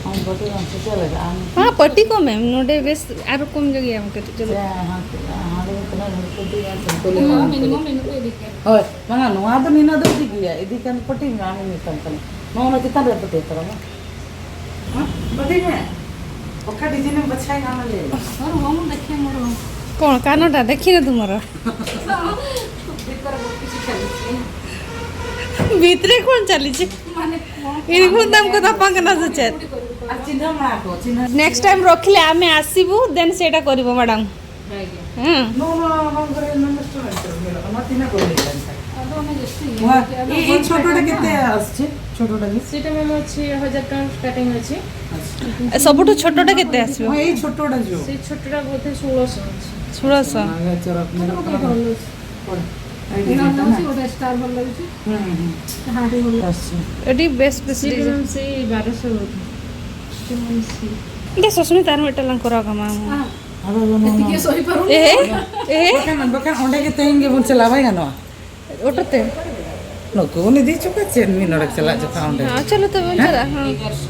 ᱟᱢ ᱯᱟᱹᱴᱤ ᱵᱟᱝ ᱪᱤᱠᱟᱹ ᱞᱮᱫᱟ ᱟᱢ? ᱦᱮᱸ, ᱯᱟᱹᱴᱤ ᱠᱚᱢ ᱮᱢ, ᱱᱚᱰᱮ ᱵᱮᱥ ᱟᱨᱚ ᱠᱚᱢ ᱧᱚᱜ ᱜᱮᱭᱟᱢ ᱠᱟᱹᱴᱤᱡ, ᱪᱚᱞᱚ᱾ ᱥᱮ ᱦᱟᱸᱰᱮ, ᱦᱟᱸᱰᱮ ᱛᱤᱱᱟᱹᱜ ᱦᱚᱲ ᱠᱚ ᱤᱫᱤᱭᱟ, ᱥᱮ ᱠᱚ ᱞᱟᱹᱭᱟ ᱢᱤᱱᱤᱢᱟᱢ, ᱵᱟᱝ ᱢᱤᱱᱤᱢᱟᱢ ᱤᱱᱟᱹᱜ ᱠᱚ ᱤᱫᱤ ᱠᱮᱭᱟ᱾ ᱦᱳᱭ, ᱵᱟᱝᱟ, ᱱᱚᱣᱟ ᱫᱚ ᱱᱤᱱᱟᱹᱜ ᱫᱚ ᱤᱫᱤ ᱜᱮᱭᱟ, ᱤᱫᱤ ᱠᱷᱟᱱ ᱯᱟᱹᱴᱤ ᱢᱮ, ᱟᱢᱤᱧ ᱢᱮᱛᱟᱢ ᱠᱟᱱᱟ᱾ ᱱᱚᱜᱼᱚ ᱱᱚᱣᱟ ᱪᱮᱛᱟᱱ ᱨᱮ ᱯᱟᱹᱴᱤ ᱦᱟᱛᱟᱲᱟ ᱢᱟ᱾ ᱦᱮᱸ? ᱯᱟᱹᱴᱤ ᱢᱮ᱾ ᱚᱠᱟ ᱰᱤᱡᱟᱭᱤᱱ ᱮᱢ ᱵᱟᱪᱷᱟᱣᱟ, ᱚᱱᱟ ᱞᱟᱹᱭ ᱢᱮ᱾ ମୋର ହଉନି, ଦେଖିଆ ମୋର ହଉନି। କ'ଣ କାନଟା ଦେଖିନ ତୁମର? ଭିତରେ ବହୁତ କିଛି ଚାଲିଛି। ଭିତରେ କ'ଣ ଚାଲିଛି? ମାନେ କ'ଣ ଏଇଠି ବହୁତ ଦାମ କଥା ପାଙ୍ଗନା ସଚେତ। ଆଉ ଚିହ୍ନ ମା ଆଗ, ଚିହ୍ନ। ନେକ୍ସଟ ଟାଇମ ରଖିଲେ ଆମେ ଆସିବୁ, ଦେନ୍ ସେଇଟା କରିବ ମ୍ୟାଡାମ। ଆଜ୍ଞା। ହଁ। ନୂଆ ନୂଆ ଆପଣଙ୍କର ଇନଭେଷ୍ଟମେଣ୍ଟ କରିବେ, ଆପଣ ଚିହ୍ନା କରିବେ। ଆଉ ତ ଆମେ ଯେତିକି ନୂଆ, ଏଇ, ଏଇ ଛୋଟଟା କେତେ ଆସୁଛି? ଛୋଟଟା ବି? ସେଇଟା ମ୍ୟାମ୍ ଅଛି ହଜାର ଟଙ୍କା ଷ୍ଟାର୍ଟିଂ ଅଛି। ଆଚ୍ଛା। ଏ ସବୁଠୁ ଛୋଟଟା କେତେ ଆସିବ? ହଁ, ଏଇ ଛୋଟଟା ଯୋଉ। ସେଇ ଛୋଟଟା ବୋଧେ ଷୋଳଶହ ଅଛି। ଷୋଳଶହ। ନାଗା ଚରକ ମେର ଗୋଟେ ଭଲ ଅଛି। କଣ? ଏଇ ଏଇଟା ଡିଜାଇନଟା ଭଲ ନା? ଅଛି, ଗୋଟେ ଷ୍ଟାର ଭଲ ଲାଗୁଛି। ହୁଁ, ହୁଁ। ହାର୍ଟ ବି ଭଲ ଆସୁଛି। ଏଠି ବେଶ ବେଶ ସିଏ ବି ଡିଜାଇନ। ମ୍ୟାମ୍ ସେଇ ବାରଶହ ବୋଧେ। ଷ୍ଟିମନ ସି। ଏଇଟା ସସ୍ମିତା ଆର ଏଟା ଲାଙ୍କର ଆଗମା। ହଁ। ᱟᱫᱚ ᱱᱚᱣᱟ ᱮ ᱮ ᱵᱟᱠᱷᱟᱱ, ᱵᱟᱠᱷᱟᱱ ᱚᱸᱰᱮ ᱜᱮ ᱛᱮᱦᱮᱧ ᱜᱮᱵᱚᱱ ᱪᱟᱞᱟᱜᱼᱟ, ᱵᱟᱭ ᱜᱟᱱᱚᱜᱼᱟ? ᱚᱴᱳ ᱛᱮ? ᱱᱩᱠᱩ ᱵᱚᱱ ᱤᱫᱤ ᱦᱚᱪᱚ ᱠᱚᱣᱟ, ᱪᱮᱫ ᱢᱤᱫ ᱱᱚᱰᱮ ᱪᱟᱞᱟᱜ ᱡᱚᱠᱷᱚᱱ ᱚᱸᱰᱮ᱾ ᱦᱮᱸ, ᱪᱚᱞᱚ ᱛᱚᱵᱮ ᱵᱚᱱ ᱦᱮᱸ? ᱪᱟᱞᱟᱜᱼᱟ, ᱦᱮᱸ᱾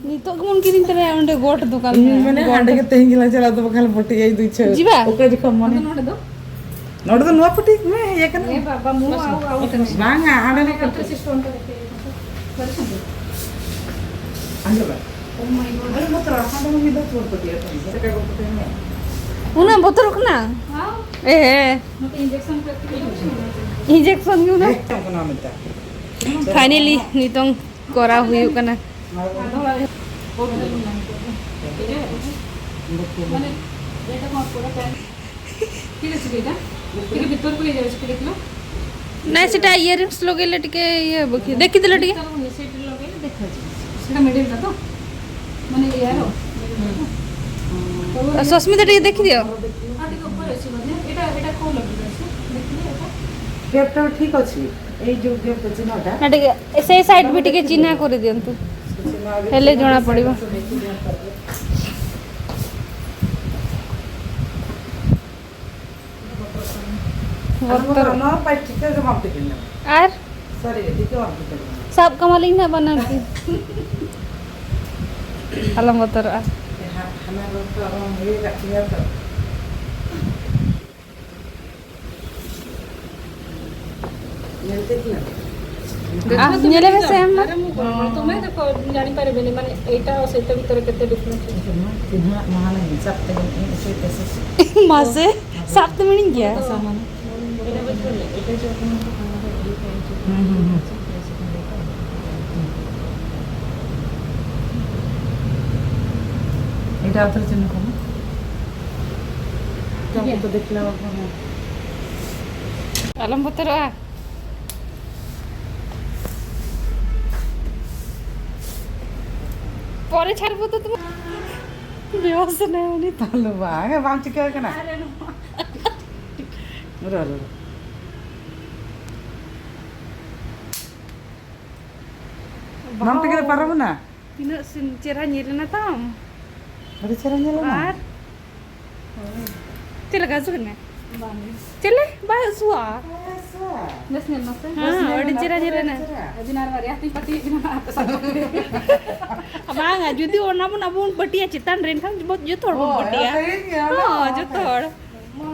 ᱱᱤᱛᱚᱜ ᱜᱮᱵᱚᱱ ᱠᱤᱨᱤᱧ ᱛᱚᱨᱟᱭᱟ ᱚᱸᱰᱮ ᱜᱚᱴ ᱫᱚᱠᱟᱱ ᱤᱧ ᱨᱮ᱾ ᱢᱮᱱᱟ, ᱜᱚᱴ᱾ ᱦᱟᱸᱰᱮ ᱜᱮ ᱛᱮᱦᱮᱧ ᱜᱮᱞᱟᱝ ᱪᱟᱞᱟᱜᱼᱟ, ᱛᱚ ᱵᱟᱠᱷᱟᱱ ᱯᱟᱹᱴᱤ ᱟᱭ ᱫᱩ ᱪᱷᱟᱹᱲ᱾ ᱡᱤᱵᱟ? ᱚᱠᱟ ᱡᱚᱠᱷᱚᱱ ᱢᱚᱱᱮ ᱟᱫᱚ ᱱᱚᱰᱮ ᱫᱚ? ᱱᱚᱰᱮ ᱫᱚ ᱱᱚᱣᱟ ᱯᱟᱹᱴᱤ ᱢᱮ, ᱤᱭᱟᱹ ᱠᱟᱱᱟ᱾ ᱮ ᱵᱟᱵᱟ, ᱢᱩ ᱟᱣ, ᱟᱣ ᱠᱟᱱᱟ᱾ ᱵᱟᱝᱟ, ᱦᱟᱸᱰᱮ ᱱᱚᱰᱮ ᱯᱟᱹᱴᱤ᱾ ᱟᱸᱡᱚᱢ ᱢᱮ᱾ Oh my God, ᱟᱞᱮ ᱱᱚᱛᱮ ᱨᱟᱥᱟ ᱫᱚ ᱢᱤᱫ ᱫᱷᱟᱣ ᱪᱷᱚᱲ ᱯᱟᱹᱴᱤ ᱟᱠᱟᱱ᱾ ᱪᱮᱫ ᱞᱮᱠᱟ ᱠᱚ ᱯᱟᱹᱴᱤ ᱢᱮ? ᱩᱱᱟᱹᱜ ᱵᱚᱛᱚᱨᱚᱜ ᱠᱟᱱᱟ? ᱦᱮᱸ᱾ ᱮ ᱦᱮᱸ᱾ ᱱᱚᱛᱮ injection ᱠᱚ ᱮᱠᱴᱤᱵᱷ ᱦᱩᱭᱩᱜ ᱠᱟᱱᱟ᱾ Injection ᱜᱮ ᱩᱱᱟᱹᱜ᱾ ᱦᱮᱸ, ᱚᱱᱠᱟ ᱢᱮᱛᱟ᱾ Finally, ᱱᱤᱛᱚᱝ ᱠᱚᱨᱟᱣ ᱦᱩᱭᱩᱜ ᱠᱟᱱᱟ᱾ ᱟᱫᱚ ᱚᱲᱟᱜ ᱨᱮ ᱢᱟᱱᱮ, ᱮᱴᱟᱜ ᱢᱟ ᱯᱩᱨᱟᱹ ᱴᱟᱭᱤᱢ। କିଏ ଚିକେଇଟା? ଟିକେ ଭିତରକୁ ହେଇଯାଉଛି, ଟିକେ ଦେଖିଲ। ନାଇଁ, ସେଟା ଇୟରିଙ୍ଗସ୍ ଲଗେଇଲେ ଟିକେ ଇଏ ହବ କି? ଦେଖିଦେଲ ଟିକେ। ଭିତରକୁ ନିଏ, ସେଇଠି ଲଗେଇଲେ ଦେଖାଯିବ। ସେଟା ମିଡିଲଟା ତ? ମାନେ ଏୟାର? ମିଡିଲଟା ତ? ଆଉ ସସ୍ମିତା, ଟିକେ ଦେଖିଦିଅ। ହଁ, ଟିକେ ଉପରେ ଅଛି ବୋଧେ। ଏଇଟା, ଏଇଟା କୋଉ ଲେବୁଲରେ ଅଛି? ଦେଖିଲେ ଏଇଟା। ଗ୍ୟାପ୍ଟା ଠିକ୍ ଅଛି। ଏଇ ଯୋଉ ଗ୍ୟାପ୍ ଅଛି ନଅଟା। ନା, ଟିକେ ସେଇ ସାଇଡ୍ ବି ଟିକେ ଚିହ୍ନା କରିଦିଅନ୍ତୁ। ହେଲେ ଜଣା ପଡ଼ିବ। ᱟᱨ ᱥᱟᱵ ᱠᱟᱢᱟᱞᱤᱧ ᱱᱟᱦᱟᱜ ᱵᱟᱱᱟᱨ ᱛᱤ᱾ ᱟᱞᱚᱢ ᱵᱚᱛᱚᱨᱚᱜᱼᱟ᱾ ᱦᱟᱱᱟ ᱨᱳᱜᱽ ᱫᱚ ᱟᱨᱦᱚᱸ ᱦᱩᱭ ᱟᱠᱟᱫ ᱛᱤᱧᱟ ᱛᱚ᱾ ᱧᱮᱞ ᱛᱮ ᱠᱤᱱᱟ? ᱟᱦ, ᱧᱮᱞᱮ ᱢᱮᱥᱮ ᱟᱢ ᱢᱟ᱾ ᱟᱨᱮ ମୁଁ କଣ, ତମେ ଦେଖ, ଜାଣିପାରିବେନି, ମାନେ, ଏଇଟା ଆଉ ସେଇଟା ଭିତରେ କେତେ ଡିଫରେନ୍ସ ଅଛି। ᱪᱤᱱᱦᱟᱹ ᱢᱟᱦᱟᱱᱟ ᱦᱤᱥᱟᱹᱵ ᱛᱮ ᱤᱧ ᱮᱥᱮ ᱛᱮᱥᱮ᱾ ᱢᱟᱥᱮ, ᱥᱟᱵ ᱛᱮ ᱢᱤᱱᱟᱹᱧ ᱜᱮᱭᱟ᱾ ᱦᱩᱸ, ᱦᱩᱸ, ᱦᱩᱸ᱾ ଏଇଟା ଆଉଥରେ ଚିହ୍ନ କର। ତାକୁ ତ ଦେଖିଲା ବେଳକୁ, ହଁ। ଆଲମ ପତର ଆ। ପରେ ଛାଡ଼ିବୁ ତ ତୁ। ବେହୋସ ନାହିଁ ହଉନି। ତାହେଲେ ବାହା, ବାହା ଚିକେନ କେନା? ଆରେ ନୁହଁ। ର, ର, ର। ବାହା। ନମ ଟିକେ ପାରବୁ ନା? ᱛᱤᱱᱟᱹᱜ ᱥᱤᱱ-, ᱪᱮᱦᱨᱟ ᱧᱮᱞ ᱮᱱᱟ ᱛᱟᱢ᱾ ᱟᱹᱰᱤ ᱪᱮᱦᱨᱟ ᱧᱮᱞ ᱮᱱᱟ᱾ ᱟᱨ ᱪᱮᱫ ᱞᱮᱠᱟ ᱦᱟᱹᱥᱩ ᱠᱟᱱᱟ? ᱵᱟᱝ᱾ ᱪᱮᱞᱮ ᱵᱟᱭ ᱦᱟᱹᱥᱩᱣᱟ? ᱵᱟᱭ ᱦᱟᱹᱥᱩᱣᱟ᱾ ᱵᱮᱥ ᱧᱮᱞ ᱱᱟ ᱥᱮ? ᱦᱮᱸ, ᱵᱮᱥ ᱧᱮᱞ ᱟᱹᱰᱤ ᱮᱱᱟ᱾ ᱪᱮᱦᱨᱟ ᱧᱮᱞ ᱮᱱᱟ᱾ ᱟᱹᱵᱤᱱ ᱟᱨ ᱵᱟᱨᱭᱟ ᱛᱤᱧ ᱯᱟᱹᱴᱤᱭᱮᱫ ᱵᱤᱱᱟ ᱟᱯᱮ ᱥᱟᱢᱟᱝ ᱨᱮ᱾ ᱵᱟᱝᱟ, ᱡᱩᱫᱤ ᱚᱱᱟ ᱵᱚᱱ ᱟᱵᱚ ᱵᱚᱱ ᱯᱟᱹᱴᱤᱭᱟ ᱪᱮᱛᱟᱱ ᱨᱮ, ᱮᱱᱠᱷᱟᱱ ᱡᱚᱛᱚ ᱦᱚᱲ ᱵᱚᱱ ᱦᱳᱭ, ᱯᱟᱹᱴᱤᱭᱟ᱾ ᱦᱮᱸ, ᱦᱮᱸ, ᱦᱚᱸ, ᱦᱮᱸ᱾ ᱡᱚᱛᱚ ᱦᱚᱲ᱾ ᱢᱟ᱾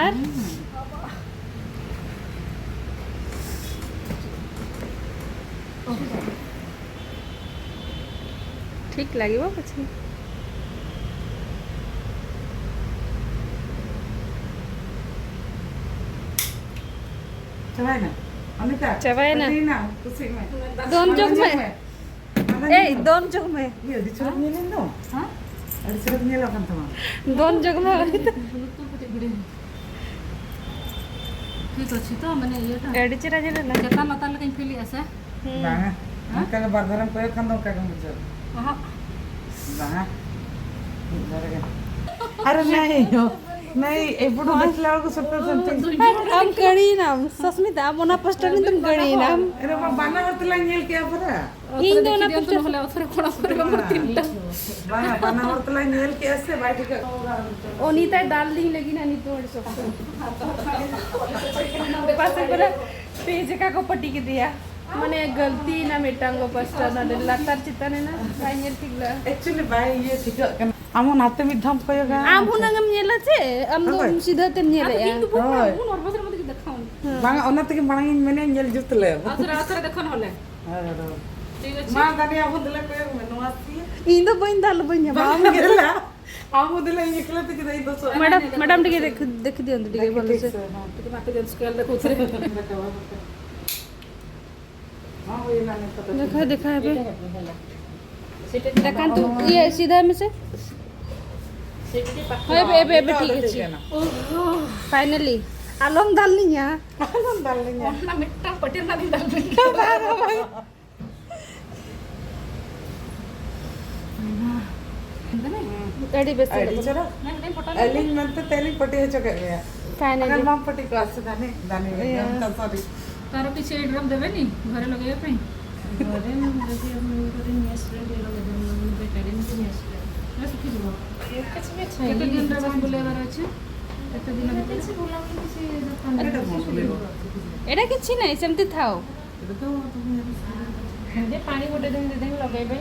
ᱟᱨ ᱴᱷᱤᱠ ᱞᱟᱜᱤᱵᱚ ᱯᱟᱪᱷᱮ᱾ ᱪᱟᱵᱟᱭᱮᱱᱟ? ᱚᱱᱤᱛᱟ, ᱪᱟᱵᱟᱭᱮᱱᱟ᱾ ᱯᱟᱹᱴᱤᱭᱮᱱᱟ? ᱠᱩᱥᱤᱜ ᱢᱮ᱾ ᱫᱚᱱ ᱡᱚᱝ ᱢᱮ᱾ ᱮᱭ, ᱫᱚᱱ ᱡᱚᱝ ᱢᱮ᱾ ᱤᱭᱟᱹ, ᱟᱹᱰᱤ ᱪᱚᱨᱚᱠ ᱧᱮᱞᱮᱱ ᱫᱚ᱾ ᱦᱮᱸ? ᱟᱹᱰᱤ ᱪᱚᱨᱚᱠ ᱧᱮᱞᱚᱜ ᱠᱟᱱ ᱛᱟᱢᱟ᱾ ᱫᱚᱱ ᱡᱚᱝ ᱢᱮ᱾ ᱴᱷᱤᱠ ᱟᱪᱷᱮ ᱛᱚ, ᱢᱟᱱᱮ ᱤᱭᱟᱹᱴᱟ᱾ ᱟᱹᱰᱤ ᱪᱮᱦᱨᱟ ᱧᱮᱞᱚᱜ ᱠᱟᱱᱟ᱾ ᱪᱮᱛᱟᱱ ᱞᱟᱛᱟᱨ ᱞᱮᱠᱟᱧ ᱯᱷᱤᱞᱮᱜᱼᱟ ᱥᱮ? ᱦᱩᱸ᱾ ᱵᱟᱝᱟ᱾ ᱦᱮᱸ? ᱚᱱᱠᱟ ᱜᱮ ᱵᱟᱨ ᱫᱷᱟᱨᱮᱢ ᱠᱚᱭᱚᱜ ᱠᱷᱟᱱ ᱫᱚ ᱚᱱᱠᱟ ᱜᱮᱢ ᱵᱩᱡᱷᱟᱹᱣᱟ᱾ ᱚᱦᱚᱸᱜ᱾ ᱵᱟᱝᱟ᱾ ᱢᱤᱫ ᱫᱷᱟᱨᱮ ᱜᱮ᱾ ᱟᱨᱮ ᱱᱟᱭ, ᱱᱟᱭ, ᱮᱯᱩᱴᱩ ᱵᱟᱪᱞᱟ ᱠᱚ ᱥᱚᱛᱛᱚ ᱥᱚᱛᱛᱚ᱾ ᱟᱢ ᱠᱟᱹᱲᱤᱭᱮᱱᱟᱢ, ᱥᱚᱥᱢᱤᱛᱟ, ᱟᱢ ᱚᱱᱟ ᱯᱟᱥᱴᱟ ᱨᱮᱱ ᱫᱚᱢ ᱠᱟᱹᱲᱤᱭᱮᱱᱟᱢ᱾ ᱟᱨᱮ ᱵᱟᱵᱟ, ᱵᱟᱱᱟ ᱦᱚᱲ ᱛᱮᱞᱟᱝ ᱧᱮᱞ ᱠᱮᱜᱼᱟ ᱯᱩᱨᱟᱹ᱾ ᱤᱧ ᱫᱚ ᱚᱱᱟ ᱯᱟᱥᱴᱟ ᱨᱮ ᱚᱛᱷᱚᱨ ᱠᱷᱚᱲᱟ ᱠᱚᱨᱮ ᱵᱟᱝᱟ᱾ ᱛᱤᱱᱴᱟ᱾ ᱵᱟᱝᱟ, ᱵᱟᱱᱟ ᱦᱚᱲ ᱛᱮᱞᱟᱝ ᱧᱮᱞ ᱠᱮᱜᱼᱟ ᱥᱮ, ᱵᱟᱭ ᱴᱷᱤᱠᱟᱹᱜ ᱠᱟᱱᱟ᱾ ᱚᱱᱤᱛᱟᱭ ᱫᱟᱞ ᱞᱤᱧ ᱞᱟᱹᱜᱤᱫ ᱱᱟ ᱱᱤᱛᱚᱜ ᱟᱹᱰᱤ ᱥᱚᱠᱛᱚ᱾ ᱯᱟᱥᱮ ᱠᱚᱨᱮ ᱯᱮ ᱡᱟᱭᱜᱟ ᱠᱚ ᱯᱟᱹᱴᱤ ᱠᱮᱫᱮᱭᱟ᱾ ᱢᱟᱱᱮ ᱜᱟᱹᱞᱛᱤ ᱮᱱᱟ ᱢᱤᱫᱴᱟᱝ ᱜᱚ ᱯᱟᱥᱴᱟ, ᱱᱚᱰᱮ ᱞᱟᱛᱟᱨ ᱪᱮᱛᱟᱱ ᱮᱱᱟ, ᱵᱟᱭ ᱧᱮᱞ ᱴᱷᱤᱠ ᱞᱮᱜᱼᱟ᱾ Actually ᱵᱟᱭ ᱤᱭᱟᱹ ᱴᱷᱤᱠᱟᱹᱜ ᱠᱟᱱᱟ᱾ ᱟᱢ ᱦᱚᱸ ᱱᱟᱛᱮ ᱢᱤᱫ ᱫᱷᱟᱣ ᱠᱚᱭᱚᱜᱟ᱾ ᱟᱢ ᱦᱩᱱᱟᱹᱝ ᱮᱢ ᱧᱮᱞᱟ ᱪᱮ? ᱟᱢ ᱫᱚ ᱦᱳᱭ᱾ ᱥᱤᱫᱷᱟᱹ ᱛᱮᱢ ᱧᱮᱞᱮᱜᱼᱟ᱾ ᱤᱧ ᱫᱚ ᱵᱟᱹᱧ ᱦᱳᱭ᱾ ᱩᱱᱟᱹᱜ ᱱᱚᱨᱵᱷᱟᱥ ᱨᱮ ᱢᱚᱫᱷᱮ ᱜᱮ ᱫᱮᱠᱷᱟᱣ ᱟᱹᱧ᱾ ᱦᱮᱸ᱾ ᱵᱟᱝᱟ, ᱚᱱᱟ ᱛᱮᱜᱮ ᱢᱟᱲᱟᱝ ᱤᱧ ᱢᱮᱱᱮᱫ ᱧᱮᱞ ᱡᱩᱛ ᱞᱮ᱾ ᱟᱪᱪᱷᱟ, ᱟᱪᱪᱷᱟ, ᱫᱮᱠᱷᱚᱱ ᱦᱚᱞᱮ᱾ ᱦᱳᱭ, ᱦᱳᱭ᱾ ᱴᱷᱤᱠ ᱟᱪᱷᱮ᱾ ᱢᱟ ᱫᱟᱱᱤ, ᱟᱵᱚ ᱫᱮᱞᱟ ᱠᱚᱭᱚᱜ ᱢᱮ, ᱱᱚᱣᱟ ᱥᱤ᱾ ᱤᱧ ᱫᱚ ᱵᱟᱹᱧ ᱫᱟᱞ, ᱵᱟᱹᱧ ᱧᱟᱢᱟ᱾ ᱵᱟᱝ ᱟᱢ ᱜᱮ ᱫᱮᱞᱟ᱾ ᱫᱟᱞ᱾ ᱟᱢ ᱦᱚᱸ ᱫᱮᱞᱟ, ᱤᱧ ᱮᱠᱞᱟ ᱛᱮ ᱪᱮᱫᱟᱜ ᱤᱧ ᱫᱚᱥᱚᱜᱼᱟ? ᱢᱮᱰᱟᱢ, ᱢᱮᱰᱟᱢ ᱴᱷᱤᱠ ᱜᱮ ᱫᱮᱠᱷ-, ᱫᱮᱠᱷ ᱫᱤᱭᱚᱱᱛᱚ, ᱴᱷᱤᱠ ᱜᱮ ᱫᱮᱠᱷ ᱵᱷᱟᱞᱮ ᱴᱷᱤᱠ ᱥᱮ᱾ ᱥᱮ, ᱦᱮᱸ᱾ ᱴᱷᱤᱠ ᱜᱮ, ᱢᱟ, ᱴᱷᱤᱠ ᱜᱮ, ᱥᱠᱮᱞ ᱫᱮᱠᱷᱚ ᱩᱛᱟᱹᱨ᱾ ᱨᱟᱠᱟᱵᱟ, ᱨᱟᱠᱟᱵᱟ᱾ ᱫᱮᱠᱷᱟᱭ, ᱫᱮᱠᱷᱟᱭ ᱯᱮ᱾ ᱫᱮᱠᱷᱟᱱ ᱛᱩ, ᱤᱭᱟᱹ, ᱥᱤᱫᱷᱟᱭ ᱢᱮᱥᱮ᱾ ᱦᱳᱭ, ᱮᱵᱮ, ᱮᱵᱮ, ᱮᱵᱮ, ᱴᱷᱤᱠ ᱟᱪᱷᱮ᱾ Finally᱾ ᱟᱞᱚᱢ ᱫᱟᱞ ᱞᱤᱧᱟ᱾ ᱟᱞᱚᱢ ᱫᱟᱞ ᱞᱤᱧᱟ᱾ ᱚᱱᱟ ᱢᱤᱫᱴᱟᱝ ᱯᱟᱹᱴᱤ ᱨᱮᱱᱟᱜ ᱫᱚᱧ ᱫᱟᱞ ᱞᱤᱧᱟ᱾ ᱟᱹᱰᱤ ᱵᱮᱥ ᱟᱹᱰᱤ ᱧᱮᱞᱚᱜ ᱠᱟᱱᱟ᱾ ᱪᱮᱦᱨᱟ᱾ ᱟᱹᱞᱤᱧ ᱢᱮᱱᱛᱮ ᱛᱮᱞᱤᱧ ᱯᱟᱹᱴᱤ ᱦᱚᱪᱚ ᱠᱮᱫ ᱢᱮᱭᱟ᱾ Finally᱾ ᱟᱨ ᱵᱟᱢ ᱯᱟᱹᱴᱤ ᱠᱚᱜᱼᱟ ᱥᱮ ᱫᱟᱱᱤ, ᱫᱟᱱᱤ ᱤᱭᱟᱹ᱾ ᱢᱮᱱᱛᱮ, sorry᱾ ᱛᱟᱨᱚ ᱠᱤ shade ᱨᱮᱢ ᱫᱮᱵᱮ ᱱᱤ? ᱜᱷᱚᱨᱮ ᱞᱚᱜᱮᱭᱟ ᱯᱮ? ଘରେ ମୁଁ ଯଦି ଆପଣଙ୍କର ମେସ୍ ରେ ବି ରହିବେ, ମୁଁ ବେକାରୀ, ମୁଁ ମେସ୍ ରେ। ନା, ସେଠି ରୁହ। କେତେ ଦିନରେ ବସ ବୁଲେଇବାର ଅଛି? କେତେ ଦିନ ଭିତରେ? ଏଇଟା କଣ ବୁଲେଇବ? ଏଇଟା କିଛି ନାହିଁ, ସେମିତି ଥାଉ। ଏମିତି ପାଣି ଗୋଟେ ଦିନ, ଦି ଦିନ ଲଗେଇବେ।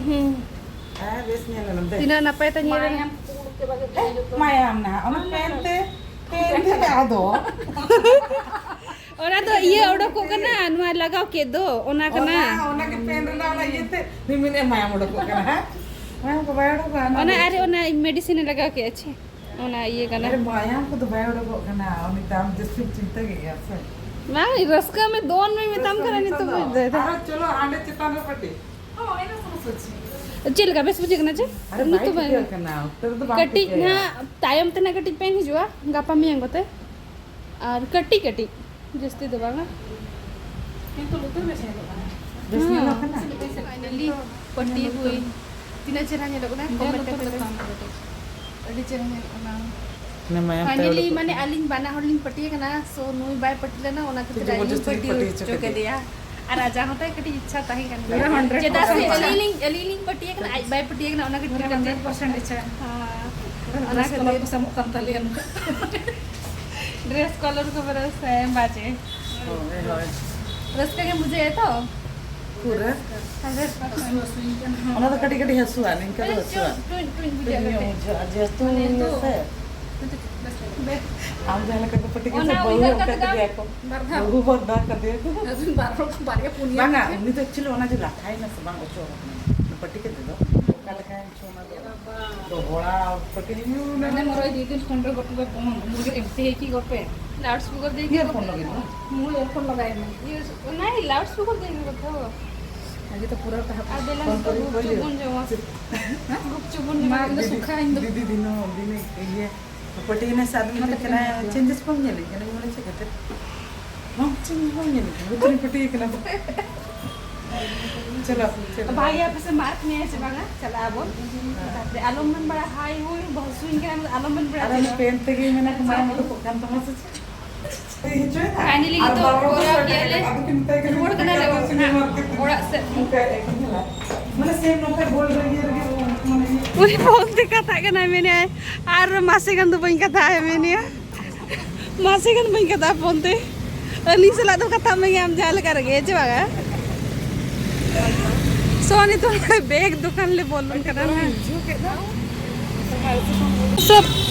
ᱦᱩᱸ᱾ ᱛᱤᱱᱟᱹᱜ ᱱᱟᱯᱟᱭ ᱛᱮ ᱧᱮᱞ ᱮᱱᱟ᱾ ᱢᱟᱭᱟᱢ ᱱᱟᱦᱟᱜ, ᱚᱱᱟ ᱯᱮᱱ ᱛᱮ, ᱯᱮᱱ ᱛᱮ ᱟᱫᱚ᱾ ᱚᱱᱟ ᱫᱚ ᱤᱭᱟᱹ ᱚᱰᱚᱠᱚᱜ ᱠᱟᱱᱟ, ᱱᱚᱣᱟ ᱞᱟᱜᱟᱣ ᱠᱮᱫ ᱫᱚ, ᱚᱱᱟ ᱠᱟᱱᱟ᱾ ᱚᱱᱟ, ᱚᱱᱟ ᱜᱮ ᱯᱮᱱ ᱨᱮᱱᱟᱜ ᱚᱱᱟ ᱤᱭᱟᱹ ᱛᱮ, ᱱᱩᱭ ᱢᱮᱱᱮᱫ ᱢᱟᱭᱟᱢ ᱚᱰᱚᱠᱚᱜ ᱠᱟᱱᱟ, ᱦᱮᱸ? ᱢᱟᱭᱟᱢ ᱠᱚ ᱵᱟᱭ ᱚᱰᱚᱠᱚᱜᱼᱟ, ᱚᱱᱟ ᱚᱱᱟ ᱫᱚ ᱟᱨ ᱪᱮᱫ? ᱚᱱᱟ ᱢᱮᱰᱤᱥᱤᱱ ᱮ ᱞᱟᱜᱟᱣ ᱠᱮᱫᱼᱟ, ᱪᱮ? ᱚᱱᱟ ᱤᱭᱟᱹ ᱠᱟᱱᱟ᱾ ᱟᱨᱮ, ᱢᱟᱭᱟᱢ ᱠᱚᱫᱚ ᱵᱟᱭ ᱚᱰᱚᱠᱚᱜ ᱠᱟᱱᱟ, ᱩᱱᱤ ᱫᱚ ᱟᱢ ᱡᱟᱹᱥᱛᱤᱢ ᱪᱤᱱᱛᱟᱹ ᱠᱮᱫ ᱜᱮᱭᱟ ᱥᱮ? ᱵᱟᱝ, ᱨᱟᱹᱥᱠᱟᱹ ᱢᱮ, ᱫᱚᱱ ᱢᱮ ᱢᱮᱛᱟᱢ ᱠᱟᱱᱟ ᱱᱤᱛᱚᱜ ᱫᱚ᱾ ᱟᱨᱚ ᱪᱚᱞᱚ, ᱦᱟᱸᱰᱮ ᱪᱮᱛᱟᱱ ᱨᱮ ᱯᱟᱹᱴᱤ᱾ ᱪᱮᱫ ᱞᱮᱠᱟ, ᱵᱮᱥ ᱵᱩᱡᱷᱟᱹᱜ ᱠᱟᱱᱟ ᱪᱮ? ᱟᱨᱮ, ᱵᱟᱭ ᱱᱤᱛᱚᱜ ᱵᱟᱭ ᱴᱷᱤᱠᱟᱹᱜ ᱠᱟᱱᱟ, ᱩᱛᱟᱹᱨ ᱫᱚ ᱵᱟᱝ ᱠᱟᱹᱴᱤᱡ ᱴᱷᱤᱠᱟᱹᱜᱼᱟ᱾ ᱱᱟᱦᱟᱜ ᱛᱟᱭᱚᱢ ᱛᱮ ᱱᱟᱜ ᱠᱟᱹᱴᱤᱡ ᱯᱮᱱ ᱦᱤᱡᱩᱜᱼᱟ, ᱜᱟᱯᱟ ᱢᱮᱭᱟᱝ ᱠᱚᱛᱮ᱾ ᱟᱨ ᱠᱟᱹᱴᱤᱡ ᱠᱟᱹᱴᱤᱡ, ᱡᱟᱹᱥᱛᱤ ᱫᱚ ᱵᱟᱝᱟ᱾ ᱠᱤᱱᱛᱩ ᱞᱩᱛᱩᱨ ᱵᱮᱥ ᱧᱮᱞᱚᱜ ᱠᱟᱱᱟ᱾ ᱵᱮᱥ ᱧᱮᱞᱚᱜ ᱠᱟᱱᱟ? ᱯᱷᱟᱭᱱᱟᱞᱤ ᱯᱟᱹᱴᱤ ᱦᱩᱭ᱾ ᱛᱤᱱᱟᱹᱜ ᱪᱮᱦᱨᱟ ᱧᱮᱞᱚᱜ ᱠᱟᱱᱟ, ᱧᱮᱞ ᱠᱚᱢᱮᱱᱴ ᱩᱛᱟᱹᱨ ᱠᱟᱛᱮ ᱞᱮᱠᱷᱟᱱ ᱞᱟᱹᱭ ᱯᱮ᱾ ᱫᱚ᱾ ᱟᱹᱰᱤ ᱪᱮᱦᱨᱟ ᱧᱮᱞᱚᱜ ᱠᱟᱱᱟ᱾ ᱢᱟᱱᱮ ᱢᱟᱭᱟᱢ ᱛᱟᱭ ᱯᱷᱟᱭᱱᱟᱞᱤ ᱩᱰᱩᱠᱚᱜ ᱢᱟᱱᱮ ᱠᱟᱱᱟ᱾ ᱟᱹᱞᱤᱧ ᱵᱟᱱᱟ ᱦᱚᱲ ᱞᱤᱧ ᱯᱟᱹᱴᱤ ᱠᱟᱱᱟ, so ᱱᱩᱭ ᱵᱟᱭ ᱯᱟᱹᱴᱤ ᱞᱮᱱᱟ, ᱚᱱᱟ ᱠᱷᱟᱹᱛᱤᱨ ᱟᱹᱞᱤᱧ ᱡᱚᱵᱚᱨᱡᱚᱥᱛᱤ ᱯᱟᱹᱴᱤ ᱯᱟᱹᱴᱤ ᱦᱚᱪᱚ ᱦᱚᱪᱚ ᱠᱮᱫᱮᱭᱟ᱾ ᱠᱮᱫᱮᱭᱟ᱾ ᱟᱨ ᱟᱡᱟᱜ ᱦᱚᱸ ᱛᱟᱭ ᱠᱟᱹᱴᱤᱡ ᱤᱪᱪᱷᱟ ᱛᱟᱦᱮᱸ ᱠᱟᱱ ᱯᱩᱨᱟᱹ ᱛᱟᱭᱟ᱾ ᱦᱟᱱᱰᱨᱮᱰ ᱪᱮᱫᱟᱜ ᱥᱮ ᱯᱟᱨᱥᱮᱱᱴ᱾ ᱟᱹᱞᱤᱧ ᱞᱤᱧ, ᱟᱹᱞᱤᱧ ᱞᱤᱧ ᱯᱟᱹᱴᱤ ᱠᱟᱱᱟ, ᱟᱡ ᱵᱟᱭ ᱯᱟᱹᱴᱤ ᱠᱟᱱᱟ, ᱚᱱᱟ ᱠᱷᱟᱹᱛᱤᱨ ᱯᱩᱨᱟᱹ ᱠᱟᱛᱮ᱾ ᱦᱟᱱᱰᱨᱮᱰ ᱯᱟᱨᱥᱮᱱᱴ ᱤᱪᱪᱷᱟ᱾ ᱦᱮᱸ᱾ ᱯᱩᱨᱟᱹ ᱚᱱᱟ ᱰᱨᱮᱥ ᱠᱟᱞᱟᱨ ᱠᱷᱟᱹᱛᱤᱨ᱾ ᱠᱚ ᱥᱟᱢᱚᱜ ᱠᱟᱱ ᱛᱟᱞᱮᱭᱟ ᱱᱩᱱᱟᱹᱜ᱾ ᱰᱨᱮᱥ ᱠᱟᱞᱟᱨ ᱠᱚ ᱯᱩᱨᱟᱹ ᱥᱮᱢ ᱵᱟᱡᱮ᱾ ᱦᱳᱭ, ᱦᱳᱭ᱾ ᱨᱟᱹᱥᱠᱟᱹ ᱜᱮᱢ ᱵᱩᱡᱷᱟᱹᱣᱮᱫ ᱛᱚ? ᱯᱩᱨᱟᱹ᱾ Hundred percent. ᱚᱱᱟ ᱫᱚ ᱠᱟᱹᱴᱤᱡ ᱠᱟᱹᱴᱤᱡ ᱦᱟᱹᱥᱩᱣᱟ, ᱱᱤᱝᱠᱟᱹ ᱫᱚ ᱦᱟᱹᱥᱩᱣᱟ᱾ ᱴᱩᱡ, ᱴᱩᱡ ᱵᱩᱡᱷᱟᱹᱜᱼᱟ ᱴᱩᱡ ᱧᱚᱜ ᱠᱟᱹᱴᱤᱡ᱾ ᱵᱩᱡᱷᱟᱹᱜᱼᱟ, ᱡᱮᱦᱮᱛᱩ ᱢᱟᱱᱮ ᱤᱭᱟᱹ ᱫᱚ ᱥᱮ᱾ ᱵᱮᱥ ᱞᱮᱠᱟ᱾ ᱟᱢ ᱡᱟᱦᱟᱸ ᱞᱮᱠᱟ ᱠᱚ ᱯᱟᱹᱴᱤ ᱠᱮᱫᱟ, ᱚᱱᱟ ᱵᱟᱹᱦᱩ ᱩᱭᱦᱟᱹᱨ ᱚᱱᱠᱟ ᱠᱟᱛᱮ ᱫᱚ ᱠᱮᱫᱮᱭᱟ ᱠᱚ᱾ ᱵᱟᱨ ᱫᱷᱟᱣ᱾ ᱵᱟᱹᱦᱩ ᱵᱟᱨ ᱫᱷᱟᱣ ᱠᱟᱫᱮᱭᱟ ᱠᱚ᱾ ᱟᱹᱵᱤᱱ ᱵᱟᱨ ᱦᱚᱲ ᱠᱚ ᱵᱟᱨᱭᱟ ᱯᱩᱱᱭᱟ ᱵᱟᱝᱟ, ᱠᱟᱛᱮ᱾ ᱩᱱᱤ ᱫᱚ actually ᱚᱱᱟ ᱡᱮ ᱞᱟᱴᱷᱟᱭᱮᱱᱟ ᱥᱮ ᱵᱟᱝ ᱚᱪᱚᱜ ᱟᱠᱟᱱᱟ, ᱯᱟᱹᱴᱤ ᱠᱮᱫᱮ ᱫᱚ, ᱚᱠᱟ ᱞᱮᱠᱟᱭᱮᱱ ᱪᱚ ᱚᱱᱟ ᱫᱚ᱾ ᱫᱚᱦᱲᱟ ᱯᱟᱹᱴᱤ ᱦᱩᱭᱩᱜ ᱢᱟᱱᱮ ᱢᱚᱨᱚᱭ ᱫᱤᱫᱤᱱ ᱠᱷᱚᱱ ᱫᱚ ᱜᱚᱴᱟ ᱠᱚ ᱢᱩᱨᱜᱟᱹ ᱮᱢᱛᱮ ᱠᱤ ᱜᱚᱯᱮ? ᱞᱟᱣᱩᱰ ᱥᱯᱤᱠᱟᱨ ᱫᱤᱭᱮ ᱤᱭᱟᱨᱯᱷᱳᱱ ᱞᱟᱜᱟᱭ ᱢᱮ᱾ ᱢᱩ ᱮᱭᱟᱨᱯᱷᱳᱱ ᱞᱟᱜᱟᱭ ᱢᱮ᱾ ᱤᱭᱟᱹ, ᱚᱱᱟ ᱞᱟᱣᱩᱰ ᱥᱯᱤᱠᱟᱨ ᱫᱤᱭᱮ ᱜᱮ ᱠᱟᱛᱷᱟ᱾ ᱟᱜᱮ ᱛᱚ ᱯᱩᱨᱟᱹ ᱛᱟᱦᱮᱸ ᱟᱨ ᱫᱮᱞᱟ ᱯᱷᱳᱱ ᱱᱤᱛᱚᱜ ᱠᱚᱨᱮ ᱜᱩᱯᱪᱩᱯ ᱯᱟᱹᱭᱞᱟᱹ᱾ ᱵᱚᱱ ᱡᱚᱢᱟ᱾ ᱦᱮᱸ? ᱜᱩᱯᱪᱩᱯ ᱵᱚᱱ ᱡᱚᱢᱟ, ᱢᱟ ᱤᱧ ᱫᱚ ᱫᱤᱫᱤ, ᱥᱩᱠᱷᱟ, ᱤᱧ ᱫᱚ ᱫᱤᱫᱤ ᱫᱤᱱᱚ ᱫᱤᱱᱮ ᱤᱭᱟᱹ ᱯᱟᱹᱴᱤ ᱮᱱᱮᱡ ᱥᱟᱫ ᱢᱤᱫ ᱠᱟᱱᱟ, ᱪᱮᱧᱡᱮᱥ ᱵᱟᱢ ᱧᱮᱞᱮᱫ ᱠᱟᱱᱟ? ᱤᱧ ᱢᱮᱱᱟ ᱪᱮᱫ ᱠᱷᱟᱹᱛᱤᱨ? ᱵᱟᱝ ᱪᱮᱧᱡᱮᱥ ᱵᱟᱢ ᱧᱮᱞᱮᱫ ᱠᱟᱱᱟ? ᱞᱩᱛᱩᱨᱤᱧ ᱯᱟᱹᱴᱤ ᱠᱟᱱᱟ᱾ ᱪᱚᱞᱚ, ᱪᱚᱞᱚ᱾ ᱵᱷᱟᱭ, ᱟᱯᱮ ᱥᱮ ᱢᱟᱨᱠ ᱢᱮᱭᱟ ᱥᱮ ᱵᱟᱝᱟ? ᱪᱟᱞᱟᱜ ᱟᱵᱚᱱ᱾ ᱛᱟᱯᱚᱨᱮ ᱟᱞᱚᱢ ᱢᱮᱱ ᱵᱟᱲᱟ, ᱦᱟᱭ ᱦᱩᱭ, ᱵᱚᱦᱚᱥᱩᱧ ᱠᱟᱱᱟ, ᱟᱞᱚᱢ ᱢᱮᱱ ᱵᱟᱲᱟ ᱟᱨ ᱪᱮᱫ ᱚᱱᱟ ᱦᱚᱸ᱾ ᱯᱮᱱ ᱛᱮᱜᱮ ᱢᱮᱱᱟ ᱠᱚ ᱢᱟᱭᱟᱢ ᱩᱰᱩᱠᱚᱜ ᱠᱟᱱ ᱛᱟᱢᱟ ᱥᱮ ᱪᱮᱫ? Finally ᱱᱤᱛᱚᱜ ᱠᱚᱨᱟᱣ ᱠᱮᱜᱼᱟ ᱞᱮ᱾ ᱨᱩᱣᱟᱹᱲ ᱠᱟᱱᱟᱞᱮ ᱚᱲᱟᱜ ᱥᱮᱫ᱾ ᱢᱟᱱᱮ ᱥᱮᱢ ᱱᱚᱝᱠᱟ ᱜᱳᱞ ᱨᱮ ᱤᱭᱟᱹ ᱨᱮᱜᱮ ᱢᱟᱱᱮ ᱩᱱᱤ ᱯᱷᱳᱱ ᱛᱮ ᱠᱟᱛᱷᱟᱜ ᱠᱟᱱᱟᱭ, ᱢᱮᱱᱮᱫᱼᱟᱭ, "ᱟᱨ ᱢᱟᱥᱮ ᱜᱟᱱ ᱫᱚ ᱵᱟᱹᱧ ᱠᱟᱛᱷᱟᱜᱼᱟ", ᱢᱮᱱᱮᱫᱼᱟ᱾ ᱢᱟᱥᱮ ᱜᱟᱱ ᱵᱟᱹᱧ ᱠᱟᱛᱷᱟᱜᱼᱟ ᱯᱷᱳᱱ ᱛᱮ᱾ ᱟᱹᱞᱤᱧ ᱥᱟᱞᱟᱜ ᱫᱚ ᱠᱟᱛᱷᱟᱜ ᱢᱮ ᱟᱢ ᱡᱟᱦᱟᱸ ᱞᱮᱠᱟ ᱨᱮᱜᱮ, ᱦᱮᱸ ᱪᱮ ᱵᱟᱝᱟ? So, ᱱᱤᱛᱚᱜ ᱱᱚᱰᱮ ᱵᱮᱜᱽ ᱫᱚᱠᱟᱱ ᱞᱮ ᱵᱚᱞᱚᱱ ᱠᱟᱱᱟ᱾ ᱥᱚᱵ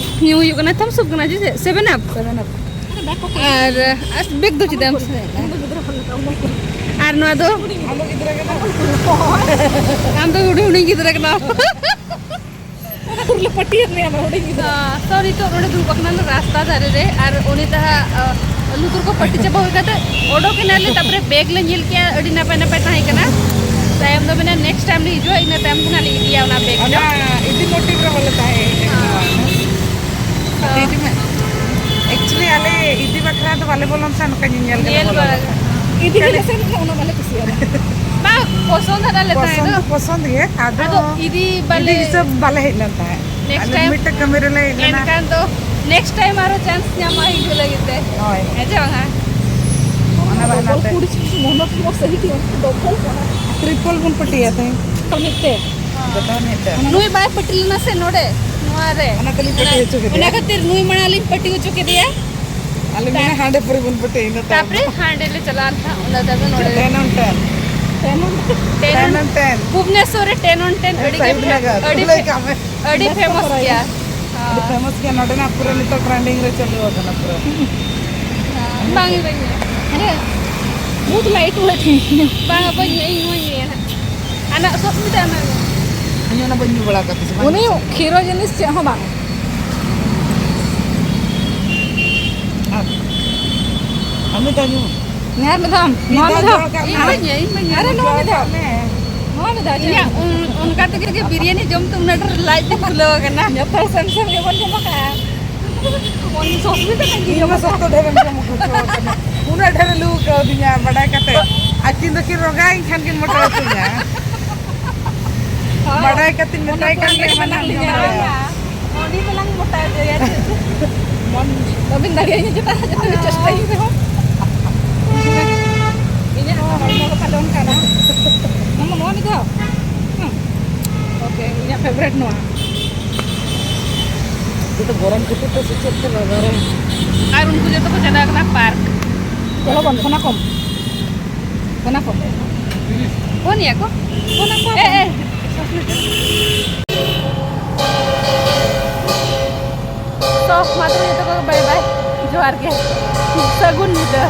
ᱧᱩ ᱦᱩᱭᱩᱜ ᱠᱟᱱᱟ, ᱛᱷᱟᱢᱥ ᱟᱯ ᱠᱟᱱᱟ ᱡᱮ ᱪᱮᱫ? ᱥᱮᱵᱷᱮᱱ ᱟᱯ? ᱥᱮᱵᱷᱮᱱ ᱟᱯ᱾ ᱟᱨ, ᱟᱨ ᱵᱮᱜᱽ ᱫᱚ ᱪᱮᱫᱟᱜ ᱮᱢ ᱥᱟᱵ ᱮᱫᱟ? ᱟᱨ ᱱᱚᱣᱟ ᱫᱚ? ᱟᱢ ᱫᱚ ᱦᱩᱰᱤᱧ ᱦᱩᱰᱤᱧ ᱜᱤᱫᱽᱨᱟᱹ ᱠᱟᱱᱟᱢ᱾ ᱞᱩᱛᱩᱨ ᱞᱮ ᱯᱟᱹᱴᱤᱭᱮᱫ ᱢᱮᱭᱟ ᱟᱢᱟᱜ ᱦᱩᱰᱤᱧ ᱜᱤᱫᱽᱨᱟᱹ᱾ ᱦᱚᱸ, so ᱱᱤᱛᱚᱜ ᱱᱚᱰᱮ ᱫᱩᱲᱩᱵ ᱟᱠᱟᱱᱟ ᱞᱮ ᱨᱟᱥᱛᱟ ᱫᱷᱟᱨᱮ ᱨᱮ, ᱟᱨ ᱩᱱᱤ ᱛᱟᱦᱟᱸᱜ, ᱟ, ᱞᱩᱛᱩᱨ ᱠᱚ ᱯᱟᱹᱴᱤ ᱪᱟᱵᱟ ᱦᱩᱭ ᱠᱟᱛᱮ ᱚᱰᱚᱠ ᱮᱱᱟᱞᱮ, ᱛᱟᱯᱚᱨᱮ ᱵᱮᱜᱽ ᱞᱮ ᱧᱮᱞ ᱠᱮᱜᱼᱟ, ᱟᱹᱰᱤ ᱱᱟᱯᱟᱭ ᱱᱟᱯᱟᱭ ᱛᱟᱦᱮᱸ ᱠᱟᱱᱟ᱾ ᱛᱟᱭᱚᱢ ᱫᱚ ᱢᱮᱱᱟ next time ᱞᱮ ᱦᱤᱡᱩᱜᱼᱟ, ᱤᱱᱟᱹ ᱛᱟᱭᱚᱢ ᱫᱚ ᱱᱟᱜ ᱞᱮ ᱤᱫᱤᱭᱟ ᱚᱱᱟ ᱵᱮᱜᱽ ᱫᱚ᱾ ᱚᱱᱟ ᱤᱫᱤ ᱢᱚᱴᱤᱵᱷ ᱨᱮ ᱵᱚᱞᱮ ᱛᱟᱦᱮᱸ ᱦᱮᱡ ᱠᱟᱱᱟ᱾ ᱦᱚᱸ᱾ ᱦᱤᱡᱩᱜ ᱢᱮ᱾ Actually ᱟᱞᱮ ᱤᱫᱤ ᱵᱟᱠᱷᱨᱟ ᱫᱚ ᱵᱟᱞᱮ ᱵᱚᱞᱚᱱ ᱛᱟᱦᱮᱸ, ᱱᱚᱝᱠᱟ ᱧᱮᱧᱮᱞ ᱜᱮᱞᱮ ᱧᱮᱞ ᱵᱚᱞᱚᱱ ᱵᱟᱲᱟ ᱛᱟᱦᱮᱸ᱾ ᱤᱫᱤ ᱜᱮᱞᱮ ᱥᱮᱱ ᱞᱮᱱᱟ, ᱚᱱᱟ ᱵᱟᱞᱮ ᱠᱩᱥᱤᱭᱟᱫᱟ᱾ ᱵᱟᱝ, ᱯᱚᱥᱚᱸᱫ ᱟᱫ ᱞᱮ ᱛᱟᱦᱮᱸ ᱯᱚᱥᱚᱸᱫ ᱫᱚ᱾ ᱫᱚ ᱯᱚᱥᱚᱸᱫ ᱜᱮ, ᱟᱫᱚ ᱟᱫᱚ ᱤᱫᱤ ᱵᱟᱞᱮ ᱤᱫᱤ ᱦᱤᱥᱟᱹᱵ ᱵᱟᱞᱮ ᱦᱮᱡ ᱞᱮᱱ ᱛᱟᱦᱮᱸᱫ᱾ Next time ᱢᱤᱫᱴᱮᱡ ᱠᱟᱹᱢᱤ ᱨᱮᱞᱮ ᱦᱮᱡ ᱞᱮᱱᱟ᱾ ᱮᱱᱠᱷᱟᱱ ᱫᱚ next time ᱟᱨᱚ chance ᱧᱟᱢᱚᱜᱼᱟ ᱦᱤᱡᱩᱜ ᱞᱟᱹᱜᱤᱫ ᱛᱮ᱾ ᱦᱳᱭ᱾ ᱦᱮᱸ ᱪᱮ ᱵᱟᱝᱟ? ᱚᱱᱟ ᱵᱟᱦᱟᱱᱟ ᱛᱮ᱾ ᱠᱩᱲᱤ ᱥᱩᱫᱷᱩ ᱢᱚᱱᱚᱛ ᱢᱚ ᱥᱟᱹᱦᱤ ᱜᱮ ᱩᱱᱠᱩ ᱰᱚᱵᱚᱞ ᱠᱟᱱᱟ᱾ ᱴᱨᱤᱯᱚᱞ ᱵᱚᱱ ᱯᱟᱹᱴᱤᱭᱟ ᱛᱮᱦᱮᱧ᱾ ᱢᱤᱫ ᱛᱮ᱾ ᱡᱚᱛᱚ ᱢᱤᱫ ᱛᱮ᱾ ᱱᱩᱭ ᱵᱟᱭ ᱯᱟᱹᱴᱤ ᱞᱮᱱᱟ ᱥᱮ ᱱᱚᱰᱮ, ᱱᱚᱣᱟ ᱨᱮ᱾ ᱚᱱᱟ ᱛᱮᱞᱤᱧ ᱯᱟᱹᱴᱤ ᱦᱚᱪᱚ ᱠᱮᱫᱮᱭᱟ᱾ ᱚᱱᱟ ᱠᱷᱟᱹᱛᱤᱨ ᱱᱩᱭ ᱢᱟᱲᱟᱝ ᱞᱤᱧ ᱯᱟᱹᱴᱤ ᱦᱚᱪᱚ ᱠᱮᱫᱮᱭᱟ᱾ ᱟᱞᱮ ᱢᱮᱱᱟ ᱦᱟᱸᱰᱮ ᱯᱩᱨᱟᱹ ᱵᱚᱱ ᱯᱟᱹᱴᱤᱭᱟ, ᱤᱱᱟᱹ ᱛᱟᱭᱚᱢ ᱛᱟᱯᱚᱨᱮ ᱫᱚ᱾ ᱦᱟᱸᱰᱮ ᱞᱮ ᱪᱟᱞᱟᱜᱼᱟ ᱱᱟᱦᱟᱜ, ᱚᱱᱟ ᱛᱟᱭᱚᱢ ᱫᱚ ᱱᱚᱰᱮ ᱞᱮ᱾ ten on ten᱾ Ten on ten᱾ Ten on ten᱾ Bhubaneswar ᱨᱮ ten on ten ᱟᱹᱰᱤ ᱜᱮ ᱥᱟᱦᱤᱵᱽ ᱱᱚᱜᱚᱨ᱾ ᱟᱹᱰᱤ ᱞᱟᱹᱭ ᱯᱷᱮ-, ᱠᱟᱜ ᱢᱮ᱾ ᱟᱹᱰᱤ ᱵᱮᱥ famous ᱠᱚᱨᱟᱭᱟ᱾ ᱜᱮᱭᱟ᱾ ᱟᱹᱰᱤ ᱦᱚᱸ᱾ Famous ᱜᱮᱭᱟ, ᱱᱚᱰᱮᱱᱟᱜ ᱯᱩᱨᱟᱹ ᱱᱤᱛᱚᱜ trending ᱨᱮ ᱪᱟᱹᱞᱩ ᱟᱠᱟᱱᱟ ᱯᱩᱨᱟᱹ᱾ ᱦᱚᱸ᱾ ᱵᱟᱝ, ᱵᱟᱹᱧ ᱧᱩᱭᱟ᱾ ᱟᱨᱮ, ᱵᱚᱦᱩᱛ light ᱦᱩᱭ ᱛᱷᱤ᱾ ᱵᱟᱝ, ᱵᱟᱹᱧ ᱧᱩᱭᱟ, ᱤᱧ ᱦᱚᱸ ᱵᱟᱹᱧ ᱧᱩᱭᱟ ᱱᱟᱦᱟᱜ᱾ ᱟᱨ ᱱᱟᱜ ᱥᱚᱥᱢᱤᱛᱟ ᱮᱢᱟᱭ ᱢᱮ᱾ ᱤᱧ ᱚᱱᱟ ᱵᱟᱹᱧ ᱧᱩ ᱵᱟᱲᱟ ᱟᱠᱟᱫ ᱛᱤᱥ ᱦᱚᱸ᱾ ᱩᱱᱤ ᱠᱷᱤᱨᱚ ᱡᱤᱱᱤᱥ ᱪᱮᱫ ᱦᱚᱸ ᱵᱟᱝ᱾ ᱟᱨ ᱟᱢ ᱫᱚ ᱧᱩ᱾ ᱧᱮᱞ ᱢᱮ ᱫᱷᱟᱢ, ᱢᱤᱫ ᱱᱚᱣᱟ ᱫᱷᱟᱣ ᱢᱤᱫ ᱫᱷᱟᱣ᱾ ᱡᱚᱲ ᱠᱟᱜ ᱤᱧ ᱢᱮ᱾ ᱵᱟᱹᱧ ᱧᱩᱭᱟ, ᱤᱧ ᱵᱟᱹᱧ ᱧᱩᱭᱟ᱾ ᱟᱨᱮ ᱱᱚᱣᱟ ᱡᱚᱲ ᱢᱤᱫ ᱫᱷᱟᱣ᱾ ᱠᱟᱜ ᱢᱮ᱾ ᱱᱚᱣᱟ ᱢᱤᱫ ᱫᱷᱟᱣ, ᱤᱧᱟᱹᱜ ᱪᱮᱫ? ᱚᱱ-, ᱚᱱᱠᱟ ᱛᱮᱜᱮ ᱡᱮ ᱵᱤᱨᱭᱟᱱᱤ ᱡᱚᱢ ᱛᱮ ᱩᱱᱟᱹᱜ ᱰᱷᱮᱨ ᱞᱟᱡ ᱛᱤᱧ ᱯᱷᱩᱞᱟᱹᱣ ᱟᱠᱟᱱᱟ᱾ ᱡᱚᱛᱚ ᱦᱚᱲ ᱥᱮᱢ ᱥᱮᱢ ᱜᱮᱵᱚᱱ ᱡᱚᱢ ᱟᱠᱟᱫᱼᱟ᱾ ᱩᱱᱤ ᱥᱚᱥᱢᱤᱛᱟ ᱴᱷᱮᱱ ᱜᱮ ᱤᱧ ᱢᱟ ᱡᱚᱢ ᱥᱚᱠᱛᱚ ᱰᱷᱮᱨᱮᱢ ᱡᱚᱢ ᱦᱚᱪᱚ ᱟᱠᱟᱫᱤᱧᱟ᱾ ᱩᱱᱟᱹᱜ ᱰᱷᱮᱨ ᱞᱩ ᱠᱟᱣᱫᱤᱧᱟ ᱵᱟᱰᱟᱭ ᱠᱟᱛᱮ᱾ ᱟᱹᱠᱤᱱ ᱫᱚᱠᱤᱱ ᱨᱚᱜᱟ, ᱤᱧ ᱠᱷᱟᱱ ᱠᱤᱱ ᱢᱚᱴᱟ ᱦᱚᱪᱚᱧᱟ᱾ ᱦᱳᱭ᱾ ᱵᱟᱰᱟᱭ ᱠᱟᱛᱮᱧ ᱚᱱᱟ ᱢᱮᱛᱟᱭ ᱠᱟᱱ ᱯᱞᱟᱱ ᱜᱮ ᱨᱮᱜᱮ ᱢᱮᱱᱟᱜ ᱢᱟᱱᱟᱢ ᱞᱤᱧᱟ᱾ ᱡᱚᱢ ᱨᱮ᱾ ᱩᱱᱤ ᱫᱚᱞᱟᱝ ᱢᱚᱴᱟ ᱦᱚᱪᱚᱭᱟ, ᱪᱮᱫ? ᱵᱟᱹᱵᱤᱱ ᱫᱟᱲᱮᱭᱟᱹᱧᱟ ᱪᱮᱛᱟ, ᱡᱚᱛᱚ ᱜᱮ ᱪᱮᱥᱴᱟᱭ ᱨᱮᱦᱚᱸ᱾ ᱤᱧᱟᱹᱜ ᱦᱚᱲᱢᱚ ᱠᱚ ᱯᱟᱞᱚᱱ ᱠᱟᱱᱟ᱾ ᱢᱟᱢᱟ, ᱱᱚᱣᱟ ᱢᱤᱫ ᱫᱷᱟᱣ᱾ ᱦᱩᱸ᱾ ᱳᱠᱮ, ᱤᱧᱟᱹᱜ ᱯᱷᱮᱵᱟᱨᱮᱴ ᱱᱚᱣᱟ᱾ ᱡᱚᱛᱚ ᱜᱚᱨᱚᱢ ᱠᱷᱟᱹᱛᱤᱨ ᱛᱮ ᱥᱮ ᱪᱮᱫ ᱛᱮ ᱵᱟᱵᱟ ᱨᱮ? ᱟᱨ ᱩᱱᱠᱩ ᱡᱚᱛᱚ ᱠᱚ ᱪᱟᱞᱟᱣ ᱠᱟᱱᱟ ᱯᱟᱨᱠ᱾ ᱪᱚᱞᱚ ᱵᱚᱱ, ᱯᱷᱳᱱ ᱟᱠᱚᱢ᱾ ᱯᱷᱳᱱ ᱟᱠᱚᱢ᱾ ᱯᱷᱳᱱ ᱮᱭᱟ ᱠᱚ? ᱯᱷᱳᱱ ᱟᱠᱚ᱾ ᱮ, ᱮ᱾ ᱛᱚ, ᱢᱟ ᱛᱚᱵᱮ ᱡᱚᱛᱚ ᱠᱚ ᱵᱟᱭ ᱵᱟᱭ᱾ ᱡᱚᱦᱟᱨ ᱜᱮ᱾ ᱥᱟᱹᱜᱩᱱ ᱧᱤᱫᱟᱹ᱾